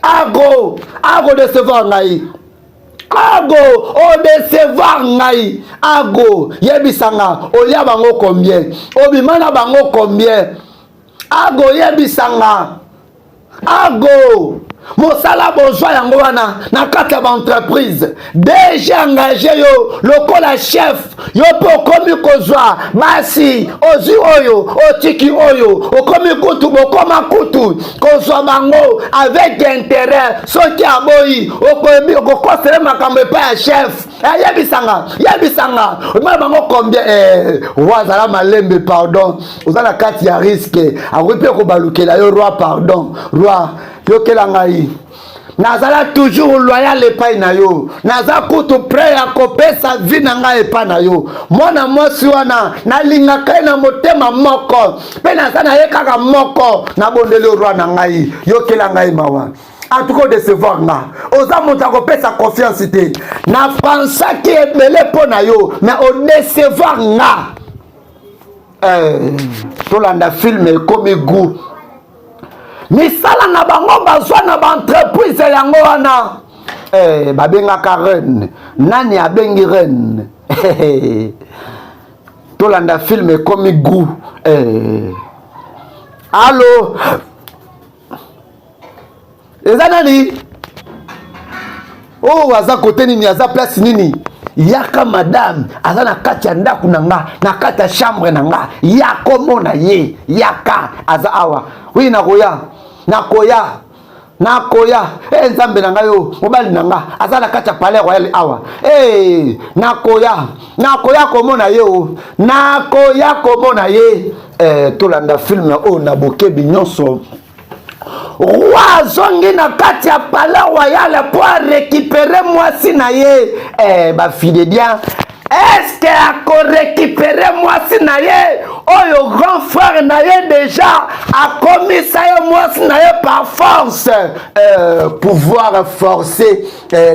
Speaker 1: Ago, ago décevoir ngai. Ago, odécevoir ngai. Ago, yebisanga, olia bango combien? Obima na bango combien? Ago, yebisanga. Ago, mosala bozwa yango wana na kati ya baentreprise, DG engage yo lokola chef, yo mpe okomi kozwa basi, ozwi oyo, otiki oyo, okomi kutu, bokoma kutu kozwa bango avec intérêt. Soki aboyi, okokosele makambo epai ya chef. Yebisanga, yebisanga, omona bango combien? Roi, azala malembe, pardon, oza na kati ya risque, akoki mpe kobalukela yo. Roi, pardon, roi, yokela ngai. Nazala toujours loyal epai na yo, naza kutu prêt ya kopesa vie na ngai epai na yo. Mwana mwasi wana, nalingaka ye na motema moko mpe naza na ye kaka moko. Nabondeli roi na ngai, yokela ngai mawa. En tout cas, odécevoir nga, oza moto akopesa confiance te. Napansaki ebele mpo na yo, mais odécevoir nga. Tolanda film ekomi goût. Misala na bango bazwa na baentreprise yango wana, babengaka reine. Nani abengi reine? Tolanda film ekomi goût. Allo, eza nani? Oyo, oh, aza kote nini? Aza place nini? Yaka, madame aza na kati ya ndako na nga, na kati ya chambre na nga. Ya komona ye, yaka, aza awa. Oui, nakoya, nakoya, nakoya. E Nzambe na ngai, oyo mobali na nga aza na kati ya palais royal awa. E, nakoya, nakoya komona ye o, nakoya komona ye. Tolanda film oyo na bokebi nyonso. Roi azongi na kati ya palais royal mpo arécupérer mwasi na ye. Bafidéliens, est-ce akorécupérer mwasi na ye oyo grand frère na ye déjà akomisa ye mwasi na ye par force? Pouvoir forcé.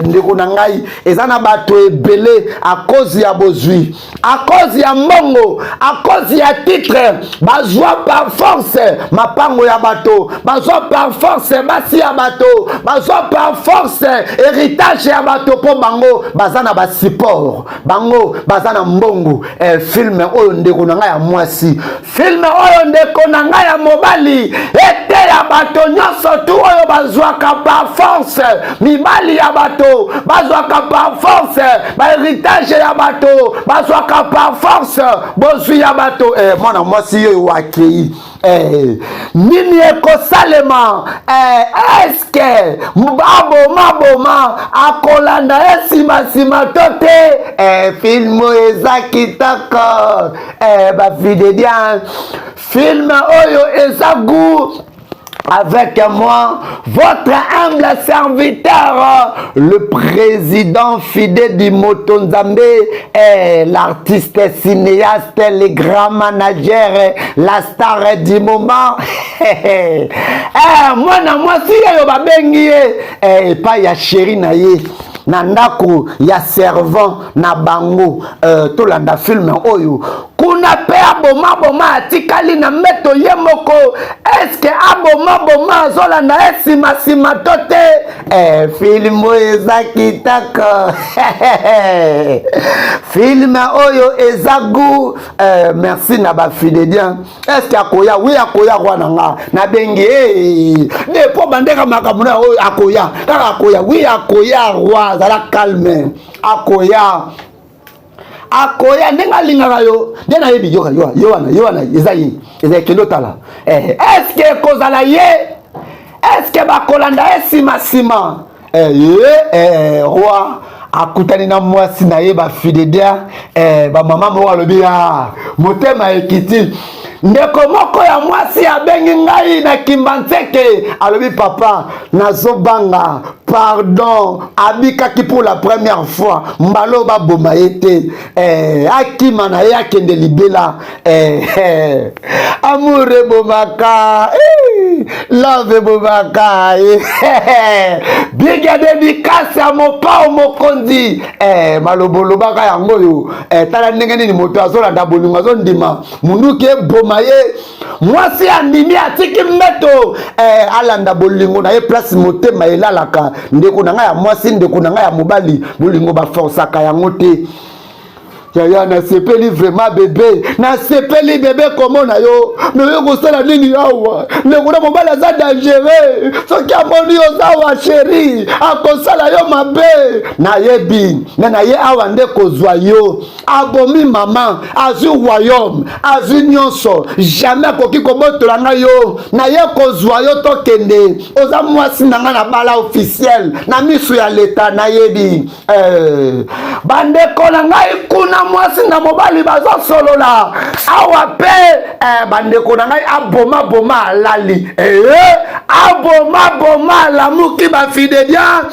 Speaker 1: Ndeko na ngai, eza na bato ebele, à cause ya bozwi, à cause ya mbongo, à cause ya titre, bazwa par force mapango ya bato, bazwa par force basi ya bato, bazwa par force héritage ya bato, mpo bango baza na basupport, bango baza na mbongo. Film oyo, ndeko na ngai ya mwasi, film oyo, ndeko na ngai ya mobali, eteya bato nyonso tu oyo bazwaka par force mibali ya bato, bazwaka par force bahéritage ya bato, bazwaka par force bozwi ya bato. Mwana mwasi oyo akei, nini ekosalema? Eske abomaboma akolanda ye nsima to te? Film oyo eza kitoko. Bafidéliens, film oyo eza goût. Avec moi, votre humble serviteur, le président Fidé du Motonzambe, l'artiste cinéaste, le grand manager, la star du moment. Mwana mwasi oyo babengi ye epai ya chéri na ye na ndako ya servant na bango. Tolanda film oyo. Kuna mpe abomaboma atikali na mbeto ye moko. Eske abomaboma azolanda ye nsima to te? Film oyo eza kitoko, film oyo eza goût. Merci na bafidéliens. Eske akoya? Oui, akoya. Roi na nga, nabengi e depo bandeka makambo na oyo, akoya kaka, akoya. Oui, akoya. Roi, azala calme, akoya, akoya ndenge alingaka yo nde nayebi. Yoka, yo, yo wana, yo wana, eza ye, eza ekende otala. Eske ekozala ye? Eske bakolanda ye nsima? Ye roi akutani na mwasi na ye. Bafidéliens, bamama moko alobi a motema ekiti. Ndeko moko ya mwasi abengi ngai na Kimbanseke, alobi: "Papa, nazobanga, pardon." Abikaki pour la première fois. Mbala oyo baboma ye te, akima na ye, akende libela. Amour ebomaka. Love ebomaka big dédicace ya Mopao Mokonzi. Maloba olobaka yango oyo. Tala ndenge nini moto azolanda bolingo, azondima munduki eboma ye. Mwasi andimi, atiki mbeto, alanda bolingo na ye place motema elalaka. Ndeko na ngai ya mwasi, ndeko na ngai ya mobali, bolingo baforsaka yango te. Yaya, nasepeli vraiment bébé, nasepeli bébé komona yo. Mais oyo kosala nini awa? Ndeko na mobali aza dangereux. Soki amoni yo oza awa, chéri, akosala yo mabe. Nayebi me naye awa nde kozwa yo. Abomi mama, azwi royaume, azwi nyonso, jamais akoki kobotola ngai yo. Naye kozwa yo, tokende. Oza mwasi na ngai na bala officiel na miso ya leta. Nayebi. Bandeko na ngai kuna, mwasi na mobali bazosolola awa mpe. Bandeko na ngai, abomaboma alali, abomaboma alamuki. Bafidéliens,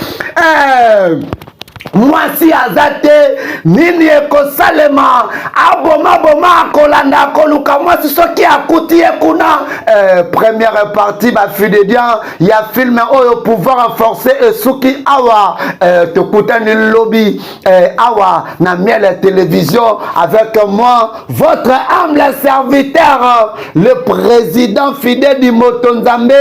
Speaker 1: mwasi aza te. Nini ekosalema? Abomaboma akolanda, akoluka mwasi. Soki akuti ye kuna. Première partie, bafidéliens, ya film oyo Pouvoir forcé esuki awa. Tokutani lobi awa na Miel Télévision avec moi, votre humble serviteur, le président Fidèle Moto Nzambe.